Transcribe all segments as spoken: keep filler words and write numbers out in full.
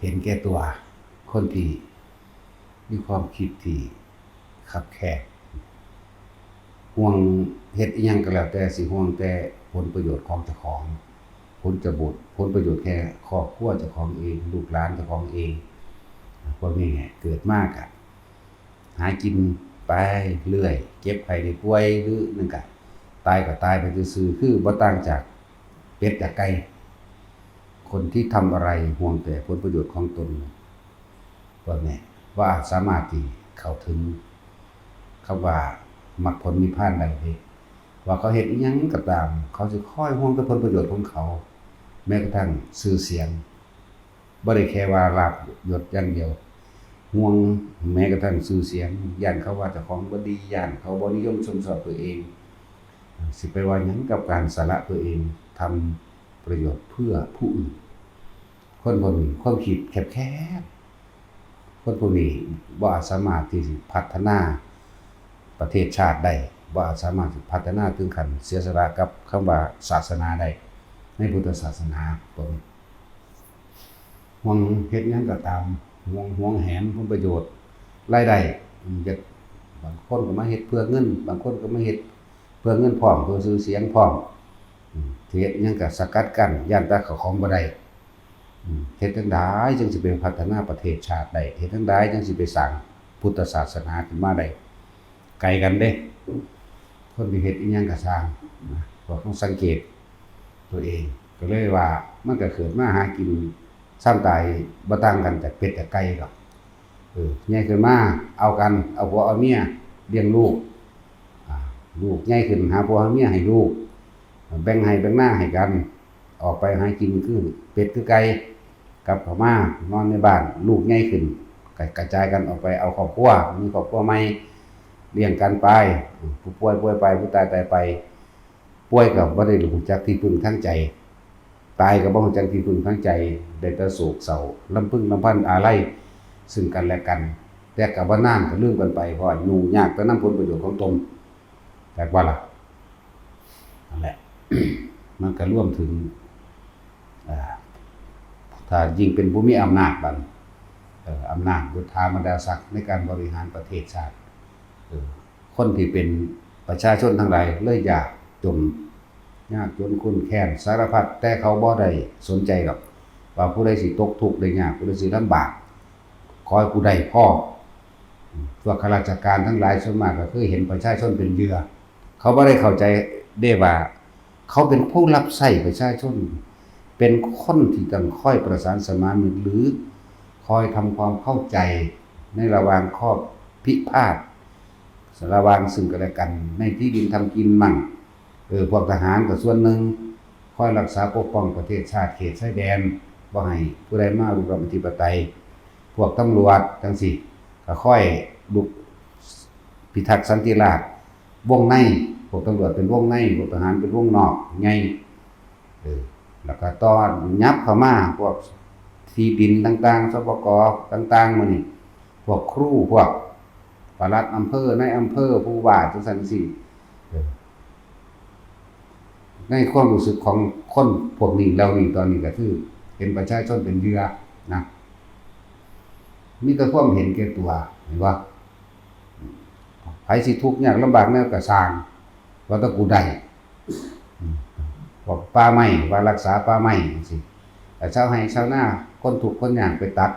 เห็นแก่ตัว คนที่มีความคิดที่คับแคบ ห่วงเฮ็ดอิหยังก็แล้วแต่ สิห่วงแต่ผลประโยชน์ของเจ้าของ ผลจะบุตรผลประโยชน์แค่ครอบครัวเจ้าของเอง ลูกหลานเจ้าของเอง พวกนี้เกิดมากอะ หากินไปเรื่อย เจ็บไข้ได้ป่วยหรือนั่นกะ ตายก็ตายไปซื่อๆ คือบ่ต่างจากเป็ดจากไก่ คนที่ทำอะไรห่วงแต่ผลประโยชน์ของตน พวกนี้ว่าสามารถที่เข้าถึงคำว่ามรรคผลนิพพานได้เลย ว่าเขาเฮ็ดอิหยังก็ตาม เขาสิคอยห่วงแต่ผลประโยชน์ของเขา แม้กระทั่งชื่อเสียง บ่ได้แค่ว่าลาภยศอย่างเดียว ห่วงแม้กระทั่งชื่อเสียง ย้านเขาว่าเจ้าของบ่ดี ย้านเขาบ่นิยมชมชอบตัวเอง สิไปว่าหยังกับการสละตัวเอง ทำประโยชน์เพื่อผู้อื่น คนพวกนี้ความคิดแคบๆ คนพวกนี้บ่อาจสามารถที่สิพัฒนาประเทศชาติได้ บ่อาจสามารถสิพัฒนาถึงขั้นเสียสละกับคำว่าศาสนาได้ ในพุทธศาสนาพวกนี้ ห่วงเฮ็ดหยังก็ตาม ห่วง หวงแหนผลประโยชน์ รายได้ อืม จะ บางคนก็มาเฮ็ดเพื่อเงิน บางคนก็มาเฮ็ดเพื่อเงินพร้อม เพื่อชื่อเสียงพร้อม อืม สิเฮ็ดหยังก็สกัดกั้น ย้านแต่เข้าของบ่ได้ อืม เฮ็ดจั่งใดจั่งสิไปพัฒนาประเทศชาติได้ เฮ็ดจั่งใดจั่งสิไปสร้างพุทธศาสนาขึ้นมาได้ ไกลกันเด้ คนที่เฮ็ดอิหยังก็ซ่างนะ พวกต้องสังเกตตัวเอง ก็เลยว่ามันก็เกิดมาหากิน ซ้ำตายบ่ต่างกันจากเป็ดจากไก่ดอก เออ ใหญ่ขึ้นมา เอากัน เอาผัวเอาเมีย เลี้ยงลูก อ่า ลูกใหญ่ขึ้น หาผัวหาเมียให้ลูก แบ่งไฮ่แบ่งนาให้กัน ออกไปหากินคือเป็ดคือไก่ กลับเข้ามา นอนในบ้าน ลูกใหญ่ขึ้น กระ กระจายกันออกไปเอาครอบครัว มีครอบครัวใหม่ เลี้ยงกันไป ผู้ป่วยป่วยไป ผู้ตายตายไป ป่วยก็บ่ได้รู้จักที่พึ่งทางใจ ตายก็บ่รู้จักที่พึ่งทางใจ ได้แต่โศกเศร้า รำพึงรำพันอาลัยซึ่งกันและกัน แต่ก็บ่นานก็ลืมกันไป เพราะว่ายุ่งยากแต่นำผลประโยชน์ของตน แปลกว่าล่ะ นั่นแหละ มันก็รวมถึง อ่า ถ้ายิ่งเป็นผู้มีอำนาจบัด เอ่อ อำนาจยศถาบรรดาศักดิ์ในการบริหารประเทศชาติ เอ่อ คนที่เป็นประชาชนทั้งหลายเลยยากจน ยากจนข้นแค้นสารพัด แต่เขาบ่ได้สนใจหรอก ว่าผู้ใดสิตกทุกข์ได้ยาก ผู้ใดสิลำบาก ขอให้ผู้ใดพอ พวกข้าราชการทั้งหลายส่วนมากก็คือเห็นประชาชนเป็นเหยื่อ เขาบ่ได้เข้าใจเด้ว่า เขาเป็นผู้รับใช้ประชาชน เป็นคนที่ต้องคอยประสานสมานมิตร หรือคอยทำความเข้าใจในระหว่างข้อพิพาท ระหว่างซึ่งกันและกัน ในที่ดินทำกินมั่ง เออ พวกทหารก็ส่วนหนึ่ง คอยรักษาปกป้องประเทศชาติเขตชายแดน บ่ให้ผู้ใดมารุกรานอธิปไตย พวกตำรวจจั่งซี้ ก็คอยลุกพิทักษ์สันติราษฎร์ วงใน พวกตำรวจเป็นวงใน พวกทหารเป็นวงนอก ใหญ่ เออ แล้วก็ต่อยับเข้ามา พวกที่ดินต่างๆ สปก ต่างๆ หมู่นี้ พวกครู พวกปลัดอำเภอ นายอำเภอ ผู้ว่า จั่งซั้นจั่งซี้ เออ ในความรู้สึกของคนพวกนี้เหล่านี้ตอนนี้ก็คือ เห็นประชาชนเป็นเหยื่อนะ มีแต่ความเห็นแก่ตัว เห็นบ่ ไผสิทุกข์ยากลำบากแนวใดก็ซ่าง ว่าแต่กูได้ อืม พวกป่าไม้ ว่ารักษาป่าไม้จั่งซี้ แต่ชาวไร่ชาวนา คนทุกข์คนยากไปตัด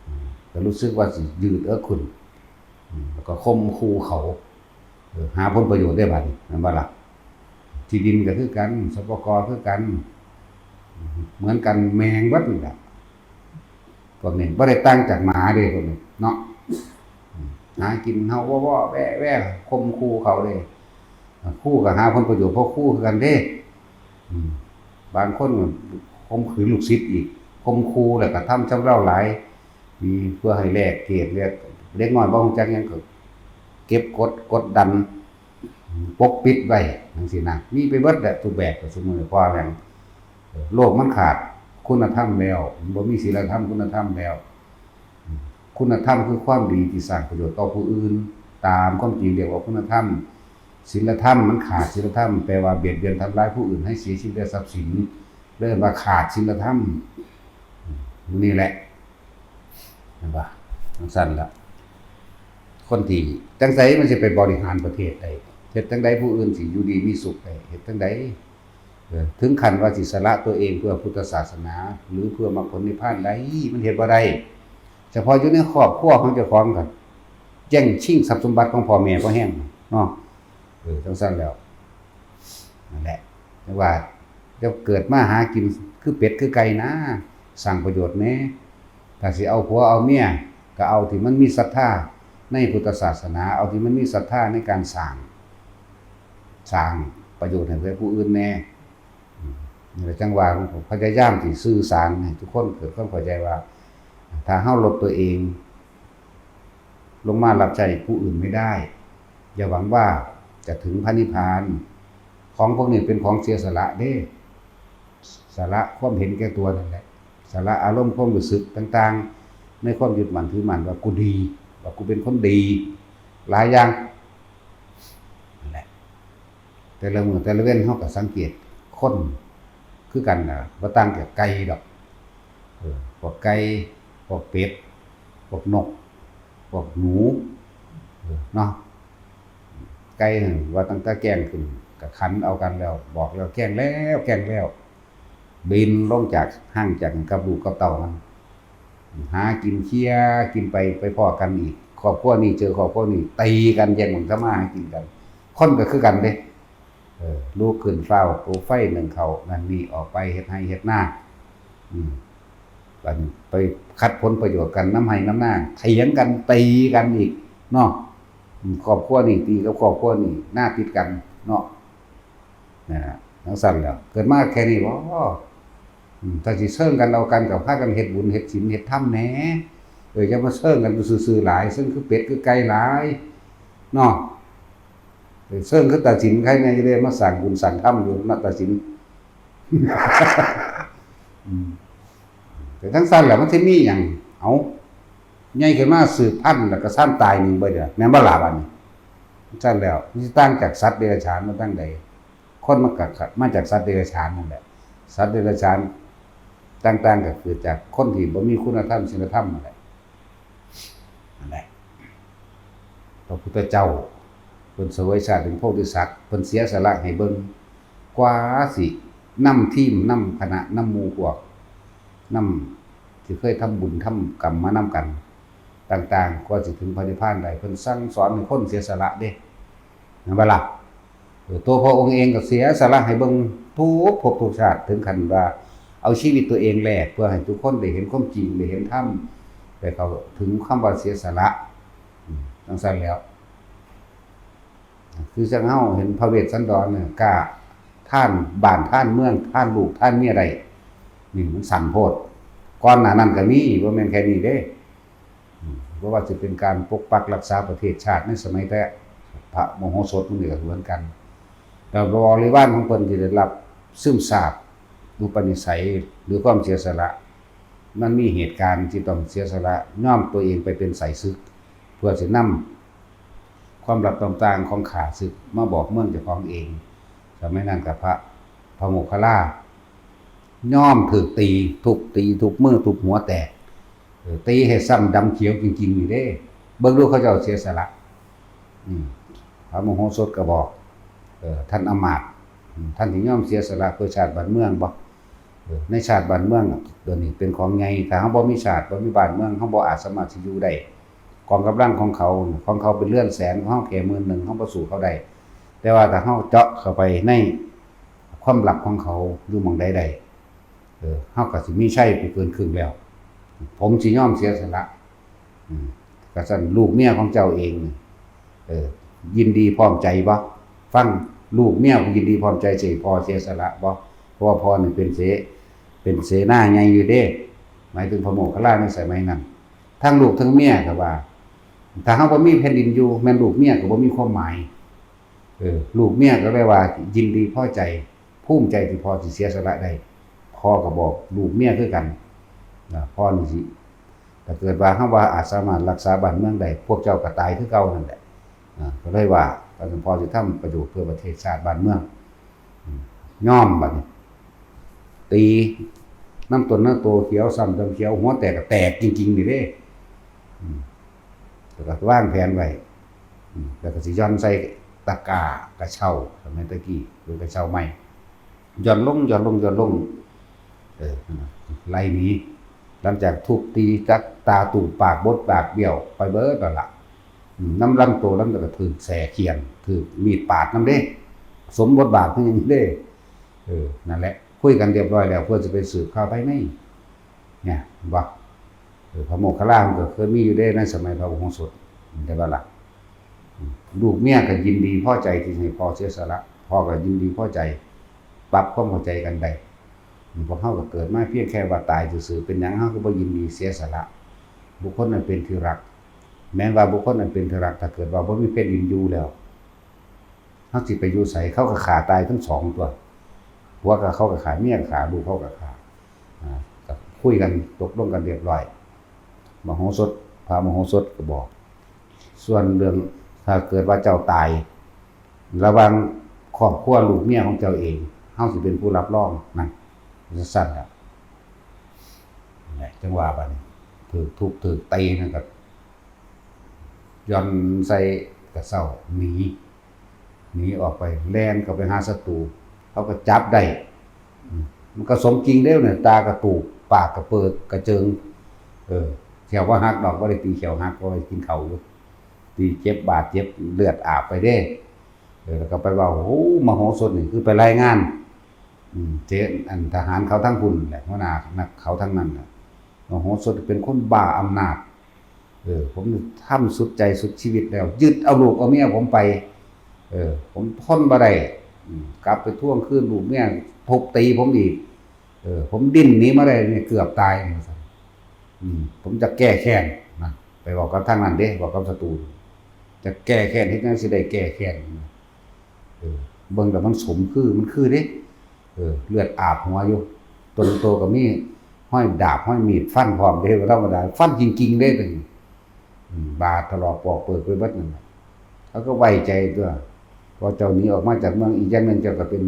อืม ก็รู้สึกว่าสิยืดเอิกขึ้น อืม แล้วก็ข่มขู่เขา เออ หาผลประโยชน์ได้บัดนี้ แม่นบ่ล่ะ ที่ดินก็คือกัน สปก คือกัน เหมือนกันแม่งเบิดนั่นแหละ พวกนี้บ่ได้ต่างจากหมาเด้ พวกนี้เนาะ อืม หากินเฮาว่อๆแว่ๆ ข่มขู่เขาเด้ ครูก็หาผลประโยชน์เพราะครูคือกันเด้ อืม บางคนก็ข่มขืนลูกศิษย์อีก ข่มขู่แล้วก็ทำชำเราหลาย มีเพื่อให้แลกเกรด แลก เด็กน้อยบ่รู้จักหยังก็เก็บกด กดดัน ปกปิดไว้จั่งซี้นะ มีไปเบิดแหละทุกแบบ ก็สมมุติว่าหยัง โลกมันขาดคุณธรรมแล้ว มันบ่มีศีลธรรมคุณธรรมแล้ว คุณธรรมคือความดีที่สร้างประโยชน์ต่อผู้อื่น ตามความจริงเรียกว่าคุณธรรม ศีลธรรมมันขาดศีลธรรม แปลว่าเบียดเบียนทำร้ายผู้อื่นให้เสียชีวิตและทรัพย์สิน เรียกว่าขาดศีลธรรม นี่แหละ เห็นปะ? จั่งซั้นละ คนที่จั่งใดมันสิไปบริหารประเทศได้ เฮ็ดจั่งใดผู้อื่นสิอยู่ดีมีสุขได้ เฮ็ดจั่งใด เออ ถึงขั้นว่าสิสละตัวเองเพื่อพุทธศาสนา หรือเพื่อมรรคผลนิพพานได้ มันเฮ็ดบ่ได้ เฉพาะอยู่ในครอบครัวของเจ้าของก็แย่งชิงทรัพย์สมบัติของพ่อแม่พอแฮงเนาะ เออ จั่งซั้นแล้ว นั่นแหละ จั่งว่า เจ้าเกิดมาหากินคือเป็ดคือไก่นะ สร้างประโยชน์แหน่ ถ้าสิเอาผัวเอาเมีย ก็เอาที่มันมีศรัทธาในพุทธศาสนา เอาที่มันมีศรัทธาในการสร้าง สร้างประโยชน์ให้แก่ผู้อื่นแหน่ อืม นี่แหละจั่งว่า พยายามที่สื่อสารให้ทุกคนเกิดความเข้าใจว่า ถ้าเฮาลดตัวเอง ลงมารับใช้ผู้อื่นไม่ได้ อย่าหวังว่าจะถึงพระนิพพาน ของพวกนี้เป็นของเสียสละเด้ สละความเห็นแก่ตัวนั่นแหละ สละอารมณ์ความรู้สึกต่างๆ ในความยึดมั่นถือมั่นว่ากูดี ว่ากูเป็นคนดี หลายอย่าง นั่นแหละ แต่ละมื้อแต่ละเว็นเฮาก็สังเกตคนคือกันน่ะ บ่ต่างจากไก่ดอก เออ พวกไก่ พวกเป็ด พวกนก พวกหนู เออ เนาะ ไก่นั่นว่าตั้งแต่แกงขึ้นก็ขันเอากันแล้ว บอกแล้วแกงแล้ว แกงแล้ว บินลงจากฮังจากกับลูกกับเต้ามัน หากินเคลียร์กินไป ไปพ้อกันอีก ครอบครัวนี้เจอครอบครัวนี้ ตีกันแย่งหม่องทำมาหากินกัน คนก็คือกันเด้ เออ ลุกขึ้นฟ้าว ปูไฟนึ่งข้าวนั่นนี่ ออกไปเฮ็ดไฮ่เฮ็ดนา อืม บัดนี้ไปขัดผลประโยชน์กันนำไฮ่นำนา เถียงกันตีกันอีกเนาะ อืม ครอบครัวนี้ตีกับครอบครัวนี้ นาติดกันเนาะ นั่นน่ะ จั่งซั้นแหล้ว เกิดมาแค่นี้บ่ อืม ถ้าสิเซิงกันเอากันก็พากันเฮ็ดบุญเฮ็ดศีลเฮ็ดธรรมแหน่ เออ อย่ามาเซิงกันซื่อๆหลาย เซิงคือเป็ดคือไก่หลายเนาะ เออ เซิงคือตาสิน ใครแหน่จะได้มาสร้างบุญสร้างธรรมอยู่นะตาสิน อืม แต่จั่งซั้นแหละมันสิมีหยัง เอา ใหญ่ขึ้นมาสืบพันธุ์แล้วก็ซ่านตายหนีเบิดเด้อ แม่นบ่ล่ะบัดนี้ ซั่นแล้ว มันสิต่างจากสัตว์เดรัจฉานมาทางใด คนมันก็มาจากสัตว์เดรัจฉานนั่นแหละ สัตว์เดรัจฉานต่างๆ ก็เกิดจากคนที่บ่มีคุณธรรมศีลธรรมนั่นแหละ นั่นแหละ พระพุทธเจ้า เพิ่นเสวยชาติเป็นโพธิสัตว์ เพิ่นเสียสละให้เบิ่ง กว่าสินำทีม นำคณะ นำหมู่พวก นำที่เคยทำบุญทำกรรมมานำกัน ต่างๆ กว่าสิถึงพระนิพพานได้ เพิ่นสั่งสอนให้คนเสียสละเด้ แม่นบ่ล่ะ? เออ ตัวพระองค์เองก็เสียสละให้เบิ่งทุกภพทุกชาติ ถึงขั้นว่าเอาชีวิตตัวเองแลกเพื่อให้ทุกคนได้เห็นความจริง ได้เห็นธรรม ได้เข้าถึงคำว่าเสียสละ อืม จั่งซั้นแล้ว คือจั่งเฮาเห็นพระเวสสันดรเนี่ย กล้าทานบ้านทานเมือง ทานลูกทานเมียได้ นี่มันสั่งโพด ก่อนหน้านั้นก็มี บ่แม่นแค่นี้เด้ อืม บ่ว่าสิเป็นการปกปักรักษาประเทศชาติในสมัยแต่พระมโหสถมันก็เหมือนกัน แล้วบริวารของเพิ่นที่ได้รับซึมซาบอุปนิสัยหรือความเสียสละ มันมีเหตุการณ์ที่ต้องเสียสละยอมตัวเองไปเป็นไส้ศึก เพื่อสินำความลับต่างๆของข้าศึกมาบอกเมืองเจ้าของเอง สมัยนั้นก็พระ พระโมคคัลลา ยอมถูกตี ทุบตี ทุบมือ ทุบหัวแตก เออ ตีให้ซ้ำดำเขียวจริงๆนี่เด้ เบิ่งดูเขาเจ้าเสียสละ อืม พระมโหสถก็บอก เออ ท่านอำมาตย์ อืม ท่านสิยอมเสียสละเพื่อชาติบ้านเมืองบ่ เออ ในชาติบ้านเมืองเดี๋ยวนี้เป็นของใหญ่ ถ้าเฮาบ่มีชาติ บ่มีบ้านเมือง เฮาบ่อาจสามารถสิอยู่ได้ กองกำลังของเขา ของเขาเป็นเรือนแสน ของเฮาแค่หมื่นหนึ่ง เฮาบ่สู้เขาได้ แต่ว่าถ้าเฮาเจาะเข้าไปในความลับของเขาอยู่หม่องใดได้ เออ เฮาก็สิมีชัยไปเกินครึ่งแล้ว ผมสิยอมเสียสละ อืม กะซั้นลูกเมียของเจ้าเองนี่ เออ ยินดีพร้อมใจบ่? ฟัง ลูกเมียยินดีพร้อมใจสิให้พ่อเสียสละบ่? เพราะว่าพ่อนี่เป็นเส เป็นเสนาใหญ่อยู่เด้ หมายถึงพระโมคคัลลาในสมัยนั้น ทั้งลูกทั้งเมียก็ว่า ถ้าเฮาบ่มีแผ่นดินอยู่ แม่นลูกเมียก็บ่มีความหมาย เออ ลูกเมียก็เลยว่ายินดีพอใจ ภูมิใจที่พ่อสิเสียสละได้ พ่อก็บอกลูกเมียคือกัน นะ พ่อนี่สิ ถ้าเกิดว่าเฮาบ่อาจสามารถรักษาบ้านเมืองได้ พวกเจ้าก็ตายคือเก่านั่นแหละ อ่า ก็เลยว่า พ่อสิทำประโยชน์เพื่อประเทศชาติบ้านเมือง อืม ยอมบัดนี้ ตีนำต้นนำโตเขียวซ้ำดำเขียว หัวแตกก็แตกจริงๆนี่เด้ อืมแล้วก็วางแผนไว้ อืมแล้วก็สิหย่อนใส่ตะกร้ากระเช้า สมัยตะกี้เป็นกระเช้าไม้ หย่อนลง หย่อนลง หย่อนลง เออนั่นน่ะ ไล่หนี หลังจากถูกตีจักตาตุ่มปากบดปากเบี้ยวไปเบิดแล้วล่ะ อืมนำลำตัวลำตัวก็ถืกแส้เขียน ถืกมีดปาดนำเด้ สมบทบาทคือหยังเด้ เออ นั่นแหละ คุยกันเรียบร้อยแล้ว เพื่อจะไปสืบข่าวภายใน เนี่ย เห็นบ่ เออ พระโมคคัลลามันก็เคยมีอยู่เด้ ในสมัยพระอุโบสถ เห็นบ่ล่ะ อืมลูกเมียก็ยินดีพอใจที่ให้พ่อเสียสละ พ่อก็ยินดีพอใจ ปรับความเข้าใจกันได้ อืมพวกเฮาก็เกิดมาเพียงแค่ว่าตายซื่อๆ เป็นหยังเฮาก็บ่ยินดีเสียสละ บุคคลอันเป็นที่รัก แม้นว่าบุคคลอันเป็นที่รัก ถ้าเกิดว่าบ่มีแผ่นดินอยู่แล้ว เฮาสิไปอยู่ไส เขาก็ฆ่าตายทั้งสองตัว ผัวก็เขาก็ฆ่า เมียก็ฆ่า ลูกเขาก็ฆ่า อ่า ก็คุยกันตกลงกันเรียบร้อย มโหสถ พระมโหสถก็บอก ส่วนเรื่องถ้าเกิดว่าเจ้าตาย ระหว่างครอบครัวลูกเมียของเจ้าเอง เฮาสิเป็นผู้รับรอง นั่น จั่งซั้นล่ะ นั่นแหละ จั่งว่าบัดนี้ ถืกทุบถืกตีนั่นก็ หย่อนใส่กระเซ้า หนี หนีออกไป แล่นเข้าไปหาศัตรู เขาก็จับได้ อืมมันก็สมจริงเด้อเนี่ย ตากระตูก ปากกระเปิกกระเจิง เออ แข้วบ่หักดอก บ่ได้ตีแข้วหัก เพราะว่ากินข้าวอยู่ ตีเจ็บบาดเจ็บ เลือดอาบไปเด้ เออ แล้วก็ไปเว้า โอ้ มโหสถนี่คือไปรายงาน อืม เจ อันทหารเขาทั้งพุ่นแหละ หัวหน้านักเขาทั้งนั้นน่ะ มโหสถเป็นคนบ้าอำนาจ เออ ผมทำสุดใจสุดชีวิตแล้ว ยึดเอาลูกเอาเมียผมไป เออ ผมทนบ่ได้ อืม กลับไปทวงคืนลูกเมีย ทุบตีผมอีก เออ ผมดิ้นหนีมาได้เนี่ย เกือบตายเนี่ย อืม ผมจะแก้แค้นนะ ไปบอกกับทางนั้นเด้ บอกกับศัตรู จะแก้แค้น เฮ็ดหยังสิได้แก้แค้น เออ เบิ่งแล้วมันสมคือ มันคือเด้ เออ เลือดอาบหัวอยู่ ตนโตก็มีห้อยดาบห้อยมีดฟันพร้อมเด้ บ่ธรรมดา ฟันจริงๆเด้ ตัวนี้ อืม บาดถลอกปอกเปิกไปเบิดนั่นน่ะ เขาก็ไว้ใจตัว พอเจ้าหนีออกมาจากเมือง อีกอย่างหนึ่งเจ้าก็เป็น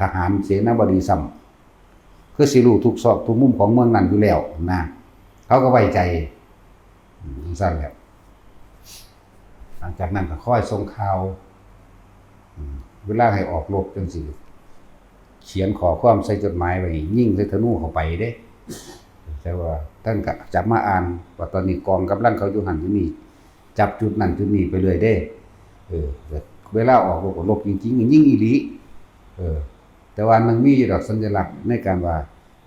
ทหารเสนาบดีซ้ำ คือสิรู้ทุกซอกทุกมุมของเมืองนั้นอยู่แล้วนะ เขาก็ไว้ใจ อืม จั่งซั้นแหละ หลังจากนั้นก็คอยส่งข่าว อืม เวลาให้ออกรบจั่งซี้ เขียนข้อความใส่จดหมายไว้ ยิงใส่ธนูเข้าไปเด้ แต่ว่าท่านก็จับมาอ่าน ว่าตอนนี้กองกำลังเขาอยู่หั่นอยู่นี่ จับจุดนั่นจุดนี้ไปเรื่อยเด้ เออ เวลาออกรบก็รบจริงๆ ยิงอีหลี เออ แต่ว่ามันมีอยู่ดอกสัญลักษณ์ในการว่า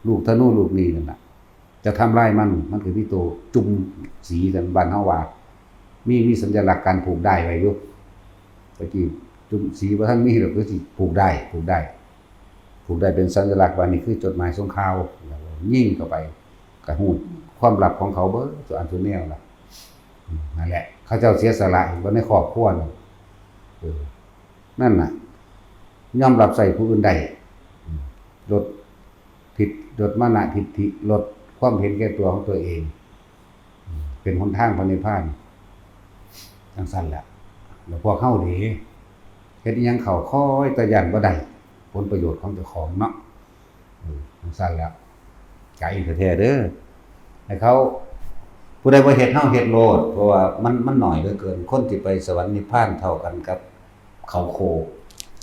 ลูกธนูลูกนี้นั่นน่ะ จะทำลายมัน มันก็มีตัวจุ่มสีกัน บ้านเฮาว่า มี มีสัญลักษณ์การผูกด้ายไว้อยู่ ตะกี้จุ่มสีบ่ทันมีดอก ก็สิผูกด้าย ผูกด้าย ผูกด้ายเป็นสัญลักษณ์ว่านี่คือจดหมายส่งข่าว แล้วก็ยิงเข้าไป ก็ฮู้ความลับของเขาเบิด ตัวอันตัวแนวล่ะ อืม นั่นแหละ เขาเจ้าเสียสละ เห็นบ่ ในครอบครัวน่ะ เออ นั่นน่ะ ยอมรับใช้ผู้อื่นได้ อืม ลดทิฏ- ลดมานะทิฏฐิ ลดความเห็นแก่ตัวของตัวเอง อืม เป็นหนทางพระนิพพาน จั่งซั้นแหละ แล้วพวกเฮาเด้ เฮ็ดอิหยังเข้าคอยแต่ย้านบ่ได้ผลประโยชน์ของเจ้าของเนาะ เออ จั่งซั้นแหละ ไกลแท้ๆเด้อ ให้เขา ผู้ใดบ่เฮ็ด เฮาเฮ็ดโลด เพราะว่ามัน มันน้อยเหลือเกิน คนที่ไปสวรรค์นิพพานเท่ากันกับเขาโค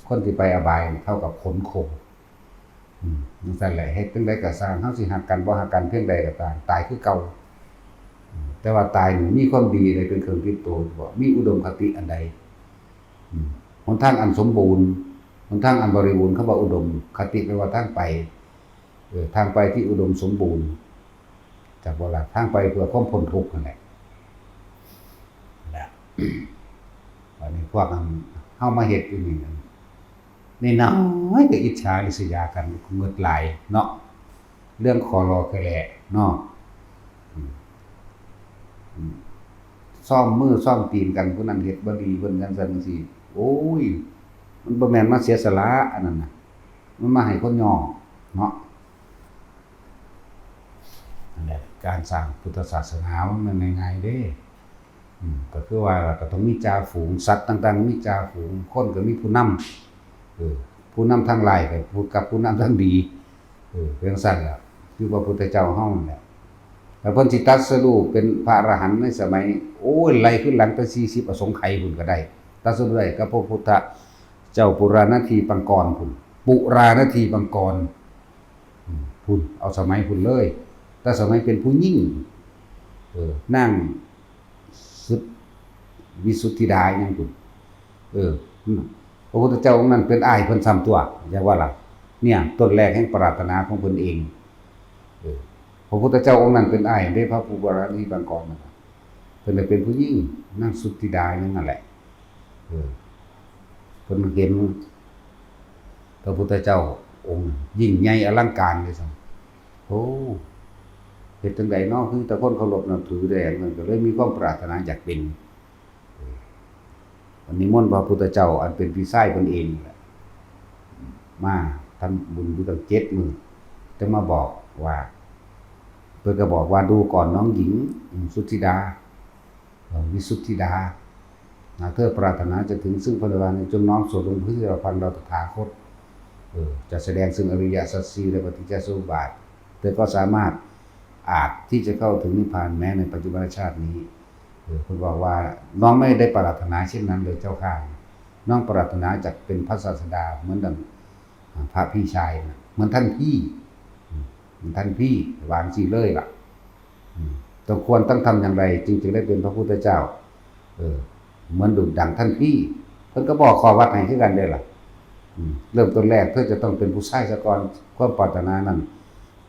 คนที่ไปอบายเท่ากับขนโค อืม จั่งซั้นแหละ เฮ็ดจั่งใดก็ซ่าง เฮาสิฮักกันบ่ฮักกันเพียงใดก็ตาม ตายคือเก่า อืม แต่ว่าตายนี่มีความดีใดเป็นเครื่องติดตัวบ่ มีอุดมคติอันใด อืม หนทางอันสมบูรณ์ หนทางอันบริบูรณ์ คำว่าอุดมคติแปลว่าทางไป เออ ทางไปที่อุดมสมบูรณ์ จักบ่ล่ะ ทางไปเพื่อความพ้นทุกข์นั่นแหละ นะ อันนี้พวกอันเฮามาเฮ็ดอยู่นี่ นี่น้อยก็อิจฉาริษยากันเมิดหลายเนาะ เรื่องคอลอแค่แหละเนาะ อืม อืม ซ้อมมือซ้อมตีนกัน ผู้นั้นเฮ็ดบ่ดี เพิ่นจั่งซั้นจั่งซี้ โอ้ย มันบ่แม่นมาเสียสละอันนั้นน่ะ มันมาให้คนย่อเนาะ นั่นแหละ การสร้างพุทธศาสนามันบ่ง่ายๆเด้ อืม ก็คือว่าก็ต้องมีจ่าฝูง สัตว์ต่างๆมีจ่าฝูง คนก็มีผู้นำ เออ ผู้นำทางร้ายก็ผู้ กับผู้นำทางดี เออ เป็นจั่งซั้นล่ะ คือพระพุทธเจ้าเฮานั่นแหละ ถ้าเพิ่นสิตรัสรู้เป็นพระอรหันต์ในสมัย โอ้ย ไล่ขึ้นหลังแต่สี่สิบอสงไขยพุ้นก็ได้ ตรัสรู้ได้กับพระพุทธเจ้าปุราณทีปังกรพุ้น ปุราณทีปังกร อืม พุ้น เอาสมัยพุ้นเลย แต่สมัยเป็นผู้หญิง เออ นางสุด วิสุทธิดายังพุ้น เออ พระพุทธเจ้าองค์นั้นเป็นอ้ายเพิ่นซ้ำตัว อยากว่าล่ะ เนี่ย ต้นแรกแห่งปรารถนาของเพิ่นเอง เออ พระพุทธเจ้าองค์นั้นเป็นอ้ายเด้ พระปุราณทีปังกรนั่นน่ะ เพิ่นเลยเป็นผู้หญิง นางสุทธิดายังนั่นแหละ เออ เพิ่นเห็นพระพุทธเจ้าองค์ยิ่งใหญ่อลังการเลยซ้ำ โอ้ เฮ็ดจั่งใดเนาะ คือแต่คนเคารพนับถือแด่ เพิ่นก็เลยมีความปรารถนาอยากเป็น เออ วันนี้มนต์พระพุทธเจ้าอันเป็นพี่ชายเพิ่นเองแหละ มาทำบุญอยู่ตั้งเจ็ดมื้อ จั่งมาบอกว่า เพิ่นก็บอกว่า ดูก่อนน้องหญิง อืม สุทธิดา เอ่อ วิสุทธิดา หากเธอปรารถนาจะถึงซึ่งพระนิพพาน จงน้อมส่งดวงพระพิพิธภัณฑ์เราตถาคต เออ จะแสดงซึ่งอริยสัจสี่และปฏิจจสมุปบาท เธอก็สามารถอาจที่จะเข้าถึงนิพพานแม้ในปัจจุบันชาตินี้ เออ เพิ่นบอกว่าน้องไม่ได้ปรารถนาเช่นนั้นเลยเจ้าข้า น้องปรารถนาจะเป็นพระศาสดาเหมือนดัง อ่า พระพี่ชายนะ เหมือนท่านพี่ อืม เหมือนท่านพี่ วางสิเลยล่ะ อืม ต้องควรต้องทำอย่างไร จึงจะได้เป็นพระพุทธเจ้า เออ เหมือนดุจดังท่านพี่ เพิ่นก็บอกข้อวัดให้คือกันเด้อล่ะ อืม เริ่มต้นแรกเธอจะต้องเป็นผู้ชายซะก่อน ความปรารถนานั้น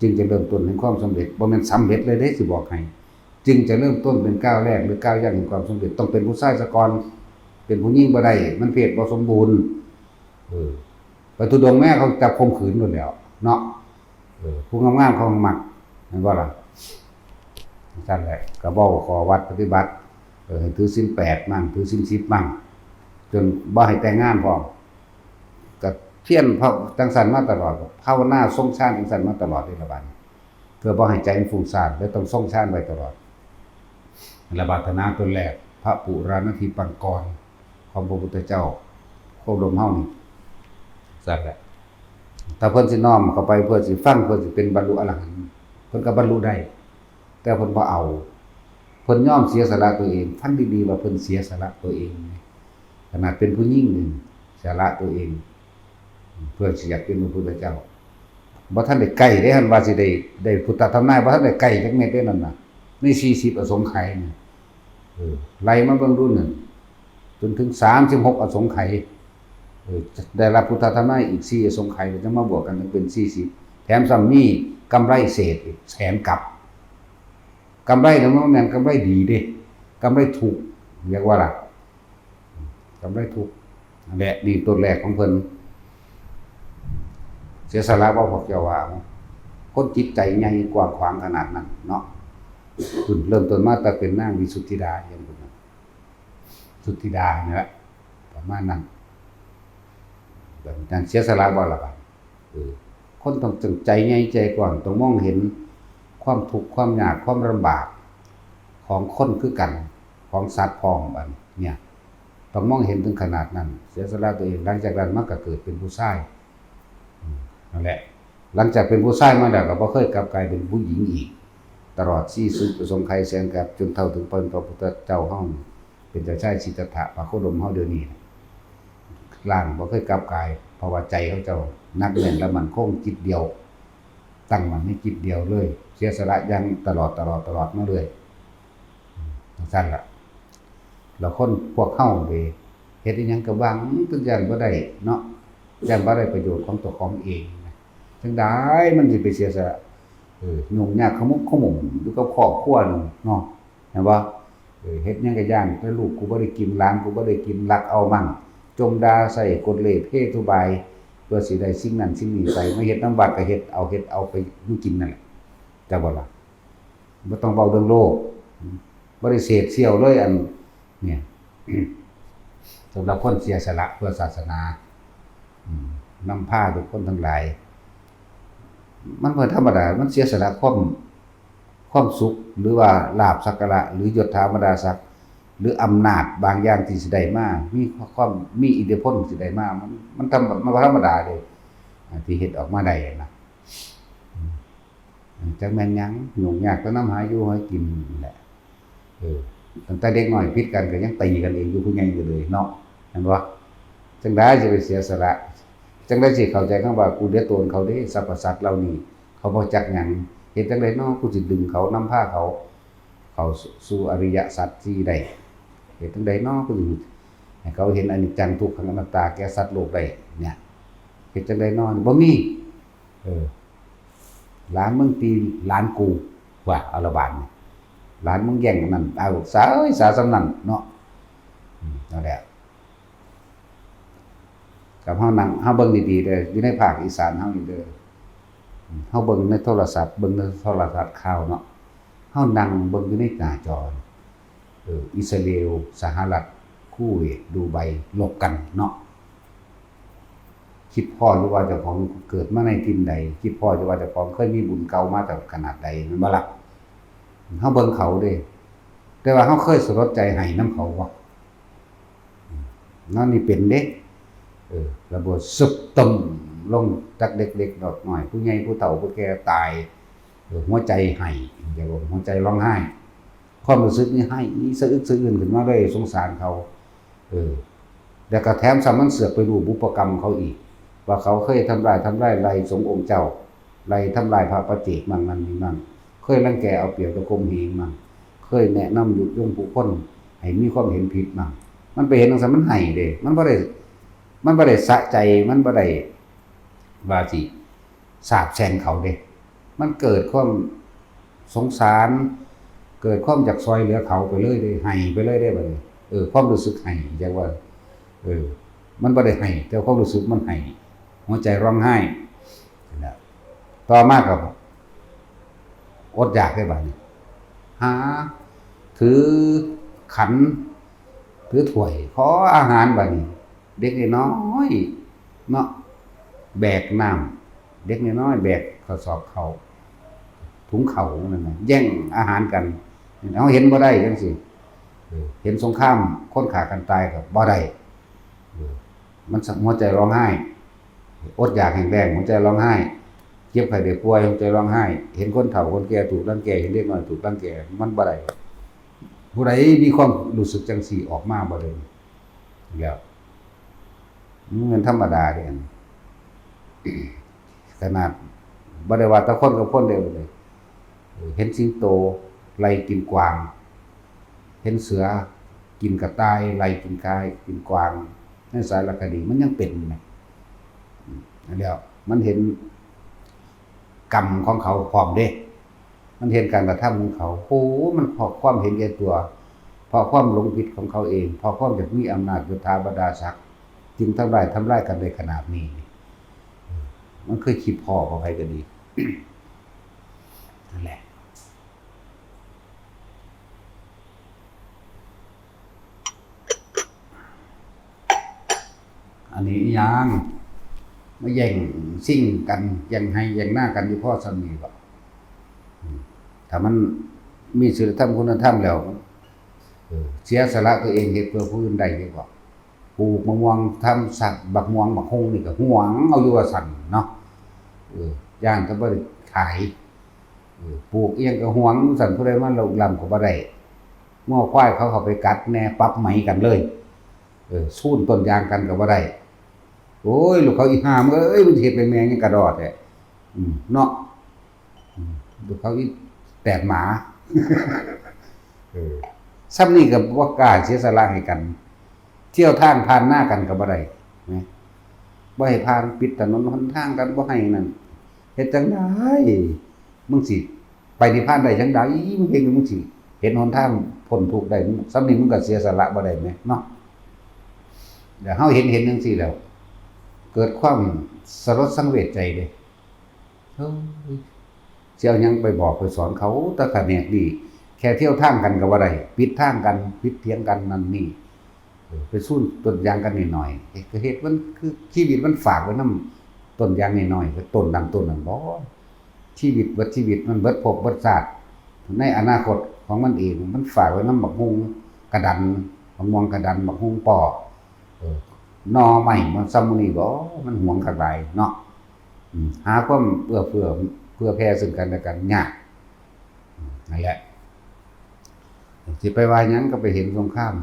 จึงจะเริ่มต้นแห่งความสำเร็จ บ่แม่นสำเร็จเลยเด้ สิบอกให้ จึงจะเริ่มต้นเป็นก้าวแรกหรือก้าวย่างแห่งความสำเร็จ ต้องเป็นผู้ชายซะก่อน เป็นผู้หญิงบ่ได้ มันเพศบ่สมบูรณ์ เออ ไปธุดงค์แม่เขาจับข่มขืนโลดแหล้วเนาะ เออ ผู้งามๆเขามัก แม่นบ่ล่ะ จั่งซั้นแหละ ก็เว้าข้อวัดปฏิบัติ เออ ให้ถือศีลแปดมั่ง ถือศีลสิบมั่ง จนบ่ให้แต่งงานพร้อม ก็เพียรภาว- จั่งซั้นมาตลอด ภาวนาทรงฌานจั่งซั้นมาตลอดเด้ล่ะบัดนี้ เพื่อบ่ให้ใจมันฟุ้งซ่าน เลยต้องทรงฌานไว้ตลอด และปรารถนาตนแรก พระปุราณทีปังกร ของพระพุทธเจ้า โคดมเฮานี่ ซั่นแหละ ถ้าเพิ่นสิน้อมเข้าไป เพื่อสิฟัง เพื่อสิเป็นบรรลุอรหันต์ เพิ่นก็บรรลุได้ แต่เพิ่นบ่เอา เพิ่นยอมเสียสละตัวเอง ฟังดีๆ ว่าเพิ่นเสียสละตัวเอง ขนาดเป็นผู้หญิงนี่ สละตัวเอง เพื่อสิอยากเป็นพระพุทธเจ้า บ่ทันได้ใกล้เด้ หั้นว่าสิได้ ได้พุทธธรรมนาย บ่ทันได้ใกล้จักเม็ดเด้นั่นน่ะ ในสี่สิบอสงไขยนี่ เออ ไล่มาเบิ่งดูนั่น จนถึงสามสิบหกอสงไขย เออ ได้รับพุทธธรรมนายอีกสี่อสงไขย ก็จะมาบวกกันถึงเป็นสี่สิบ แถมซ้ำมีกำไรเศษอีกแสนกับ กำไรเนี่ยมันแม่นกำไรดีเด้ กำไรถูก เรียกว่าล่ะ กำไรถูก นั่นแหละ นี่ต้นแรกของเพิ่น เสียสละบ่ พวกเจ้าว่า คนจิตใจใหญ่กว้างขวางขนาดนั้นเนาะ เพิ่นเริ่มต้นมาแต่เป็นนางวิสุทธิดา อย่างเพิ่นน่ะ สุทธิดานี่แหละ ประมาณนั้น แบบนั้นเสียสละบ่ล่ะบัด เออ คนต้องตั้งใจใหญ่ใจกว้าง ต้องมองเห็นความทุกข์ความยากความลำบากของคนคือกัน ของสัตว์พร้อม บัดเนี่ย ต้องมองเห็นถึงขนาดนั้น เสียสละตัวเอง หลังจากนั้นมันก็เกิดเป็นผู้ชาย อืม นั่นแหละ หลังจากเป็นผู้ชายมาแล้วก็บ่เคยกลับกลายเป็นผู้หญิงอีก ตลอดสี่สิบอสงไขยแสนกับ จนเท่าถึงเป็นพระพุทธเจ้าเฮา เป็นเจ้าชายสิทธัตถะ พระโคดมเฮาเดี๋ยวนี้ ร่างบ่เคยกลับกลาย เพราะว่าใจเขาเจ้าหนักแน่นและมั่นคงจิตเดียว ตั้งมั่นในจิตเดียวเลย เสียสละอย่างตลอด ตลอด ตลอดมาเลย จั่งซั้นล่ะ แล้วคนพวกเฮาเด้ เฮ็ดอิหยังก็หวัง ย้านบ่ได้เนาะ ย้านบ่ได้ประโยชน์ของเจ้าของเองนะ จั่งใดมันสิไปเสียสละ เออ ยุ่งยากขมุกขมุมอยู่กับครอบครัวหนึ่งเนาะ เห็นบ่ เออ เฮ็ดหยังก็ย้าน แต่ลูกกูบ่ได้กิน หลานกูบ่ได้กิน ลักเอามั่ง จมด่าใส่กลเหล่ห์เพทุบาย เพื่อสิได้สิ่งนั้นสิ่งนี้ไป มาเฮ็ดนำวัดก็เฮ็ดเอา เฮ็ดเอาไปอยู่กินนั่นแหละ จักบ่ล่ะ บ่ต้องเว้าเรื่องโลก บ่ได้เสพเสี่ยวเลย อัน เนี่ย สำหรับคนเสียสละเพื่อศาสนา อืม นำพาทุกคนทั้งหลาย มันบ่ธรรมดา มันเสียสละความ ความสุข หรือว่าลาภสักการะ หรือยศถาบรรดาศักดิ์ หรืออำนาจบางอย่างที่สิได้มา มีความ มีอิทธิพลสิได้มา มัน มันธรรม- มันบ่ธรรมดาเด้ อ่า ที่เฮ็ดออกมาได้นะ อืม จักแม่นหยัง ยุ่งยากแต่นำหาอยู่หากินนั่นแหละ เออ ตั้งแต่เด็กน้อยผิดกันก็ยังตีกันเองอยู่ ผู้ใหญ่ก็เลยเนาะ แม่นบ่ จั่งใดสิไปเสียสละ จั่งใดสิเข้าใจคำว่า "กูเหลือโตนเขาเด้ สรรพสัตว์เหล่านี้ เขาบ่จักหยัง เฮ็ดจั่งใดน้อ กูสิดึงเขา นำพาเขา เข้าสู่อริยสัจสี่ได้ เฮ็ดจั่งใดน้อ กูสิให้เขาเห็นอนิจจัง ทุกขัง อนัตตา แก่สัตว์โลกได้" เนี่ย เฮ็ดจั่งใดน้อ บ่มี เออ หลานมึงตีหลานกู ว่า เอาละบาดนี่ หลานมึงแย่งอันนั้น เอา สา เอ้ย สาส่ำนั้นเนาะ อืม นั่นแหละ กับเฮานั่ง เฮาเบิ่งดีๆเด้อ อยู่ในภาคอีสานเฮานี่เด้อ อืม เฮาเบิ่งในโทรศัพท์ เบิ่งในโทรทัศน์ข่าวเนาะ เฮานั่งเบิ่งอยู่ในหน้าจอ เออ อิสราเอล สหรัฐ คูเวต ดูไบ รบกันเนาะ คิดพ้ออยู่ว่าเจ้าของเกิดมาในถิ่นใด คิดพ้ออยู่ว่าเจ้าของเคยมีบุญเก่ามาแต่ขนาดใด แม่นบ่ล่ะ เฮาเบิ่งเขาเด้ แต่ว่าเฮาเคยสลดใจไห้นำเขาบ่ นั่นนี่เป็นเด้ เออ ระเบิด สึบตึ้ม ลง จักเด็กๆ น้อยๆ ผู้ใหญ่ ผู้เฒ่า ผู้แก่ ตาย เออ หัวใจไห้ อย่าบอกหัวใจร้องไห้ ความรู้สึกนี่ไห้สะอึกสะอื้นขึ้นมาเลย สงสารเขา เออ แล้วก็แถมซ้ำมันเสือกไปรู้บุพกรรมเขาอีก ว่าเขาเคยทำลาย ทำลายไล่สงฆ์องค์เจ้า ไล่ทำลายพระปัจเจกมั่งนั่นนี่มั่ง เคยรังแกเอาเปรียบเอาข่มเหงมั่ง เคยแนะนำยุยงผู้คนให้มีความเห็นผิดมั่ง มันไปเห็นจั่งซั้นมันไห้เด้ มันบ่ได้ มันบ่ได้สะใจ มันบ่ได้ว่าสิสาปแช่งเขาเด้ มันเกิดความสงสาร เกิดความอยากซอยเหลือเขาไปเลยเด้ ไห้ไปเลยเด้บัดนี้ เออ ความรู้สึกไห้ จั่งว่า เออ มันบ่ได้ไห้ แต่ความรู้สึกมันไห้ หัวใจร้องไห้ นั่นแหละ ต่อมาก็อดอยากได้บัดนี้ หา ถือขัน ถือถ้วย ขออาหารบัดนี้ เด็กน้อยๆ เนาะ แบกน้ำ เด็กน้อยๆ แบกกระสอบข้าว ถุงข้าวนั่นน่ะ แย่งอาหารกัน เฮาเห็นบ่ได้จั่งซี้ เออ เห็นสงคราม คนฆ่ากันตายก็บ่ได้ เออ มันหัวใจร้องไห้ อดอยากแห้งแล้ง หัวใจร้องไห้ เจ็บไข้ได้ป่วย หัวใจร้องไห้ เห็นคนเฒ่าคนแก่ถูกรังแก เห็นเด็กน้อยถูกรังแก มันบ่ได้ ผู้ใดมีความรู้สึกจั่งซี้ออกมาบ่ได้ แล้ว มันธรรมดาเด้ ขนาดบ่ได้ว่าแต่คนกับคนเด้ เห็นสิงโตไล่กินกวาง เห็นเสือกินกระต่าย ไล่กินกาย กินกวาง ในสารคดีมันยังเป็นอยู่นะ อืม แล้วมันเห็นกรรมของเขาพร้อมเด้ มันเห็นการกระทำของเขา โอ้ มันเพราะความเห็นแก่ตัว เพราะความหลงผิดของเขาเอง เพราะความอยากมีอำนาจยศถาบรรดาศักดิ์ จึงทำลาย ทำลายกันได้ขนาดนี้ มันเคยคิดพ้อกับใครก็ดี นั่นแหละ อันนี้อีหยัง มาแย่งชิงกัน แย่งไฮ่แย่งนากันอยู่พอส่ำนี้บ่ อืม ถ้ามันมีศีลธรรมคุณธรรมแล้ว เออ เสียสละตัวเองเฮ็ดเพื่อผู้อื่นได้อยู่บ่ ปลูกมะม่วงทำสัก บักม่วงบักฮุ่งนี่ก็หวงเอาอยู่ว่าซั่นเนาะ เออ ย่านแต่บ่ได้ขาย เออ ปลูกอิหยังก็หวงซั่น ผู้ใดมาลุกล้ำก็บ่ได้ งัวควายเขาเข้าไปกัดแหน่ ปรับไหมกันเลย เออ ซูนต้นยางกันก็บ่ได้ โอ้ย ลูกเขาอีห่ามึงเอ้ย มึงสิเฮ็ดไปแม่งหยังกระดอแท้ อืม เนาะ อืม ลูกเขาอีแตกหมา เออ ส่ำนี้ก็บ่กล้าเสียสละให้กัน เที่ยวทางผ่านหน้ากันก็บ่ได้นะ บ่ให้ผ่าน ปิดถนนหนทางกัน บ่ให้นั่น เฮ็ดจั่งใด มึงสิไปนิพพานได้จั่งใด มึงเฮ็ด มึงสิเห็นหนทางพ้นทุกข์ได้ มึง ส่ำนี้มึงก็เสียสละบ่ได้แหมเนาะ แล้วเฮาเห็น เห็นจั่งซี้แล้ว เกิดความสลดสังเวชใจเด้ เฮ้ย สิเอาหยังไปบอกไปสอนเขา แต่ขะแนกนี้ แค่เที่ยวทางกันก็บ่ได้ ปิดทางกัน ผิดเถียงกันนั่นนี่ เออ ไปซูนต้นยางกันหน่อยๆ เฮ็ด ก็เฮ็ดมันคือชีวิตมันฝากไว้นำต้นยางน้อยๆ ต้นนั้นต้นนั้นบ่ ชีวิตเบิดชีวิตมันเบิดภพเบิดชาติ ในอนาคตของมันเอง มันฝากไว้นำบักฮุ่งกระดัน บักม่วงกระดัน บักฮุ่งป้อ เออ หน่อไม้มันส่ำมื้อนี้บ่ มันหวงคักหลายเนาะ อืม หาความเอื้อเฟื้อ ผื่อแผ่ซึ่งกันและกันยาก นั่นแหละ สิไปว่าหยังก็ไปเห็นสงคราม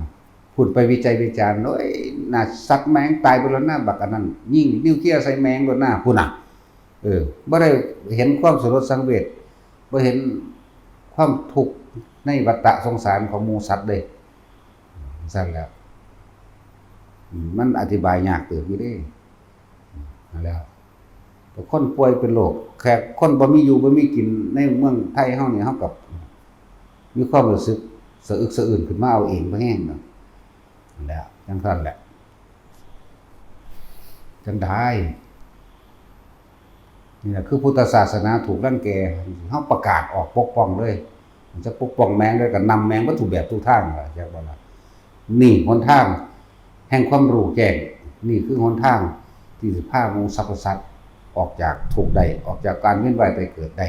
พูดไปวิจัยวิจารณ์ โอ้ย น่าสัตว์แม่งตายไปแล้วนะ บักอันนั้น ยิงนิวเคลียร์ใส่แม่งแล้วนะ พู้นน่ะ เออ บ่ได้เห็นความสลดสังเวช บ่เห็นความทุกข์ในวัฏฏะสงสารของหมู่สัตว์เด้ ซั่นแหล้ว อืม มันอธิบายยากเติบอยู่เด้ นั่นแหละ แต่คนป่วยเป็นโรค แค่คนบ่มีอยู่บ่มีกินในเมืองไทยเฮานี่ เฮาก็มีความรู้สึกสะอึกสะอื้นขึ้นมาเอาเองบ่แฮงดอก นั่นแหละ จั่งซั่นแหละ จั่งใด นี่แหละคือพุทธศาสนาถูกรังแก เฮาประกาศออกปกป้องเลย จะปกป้องแม่งเลย ก็นำแม่งบ่ทุกแบบทุกทางล่ะ จักบ่ล่ะ นี่หนทางแห่งความรู้แจ้ง นี่คือหนทางที่สิพาหมู่สรรพสัตว์ออกจากทุกข์ได้ ออกจากการเวียนว่ายตายเกิดได้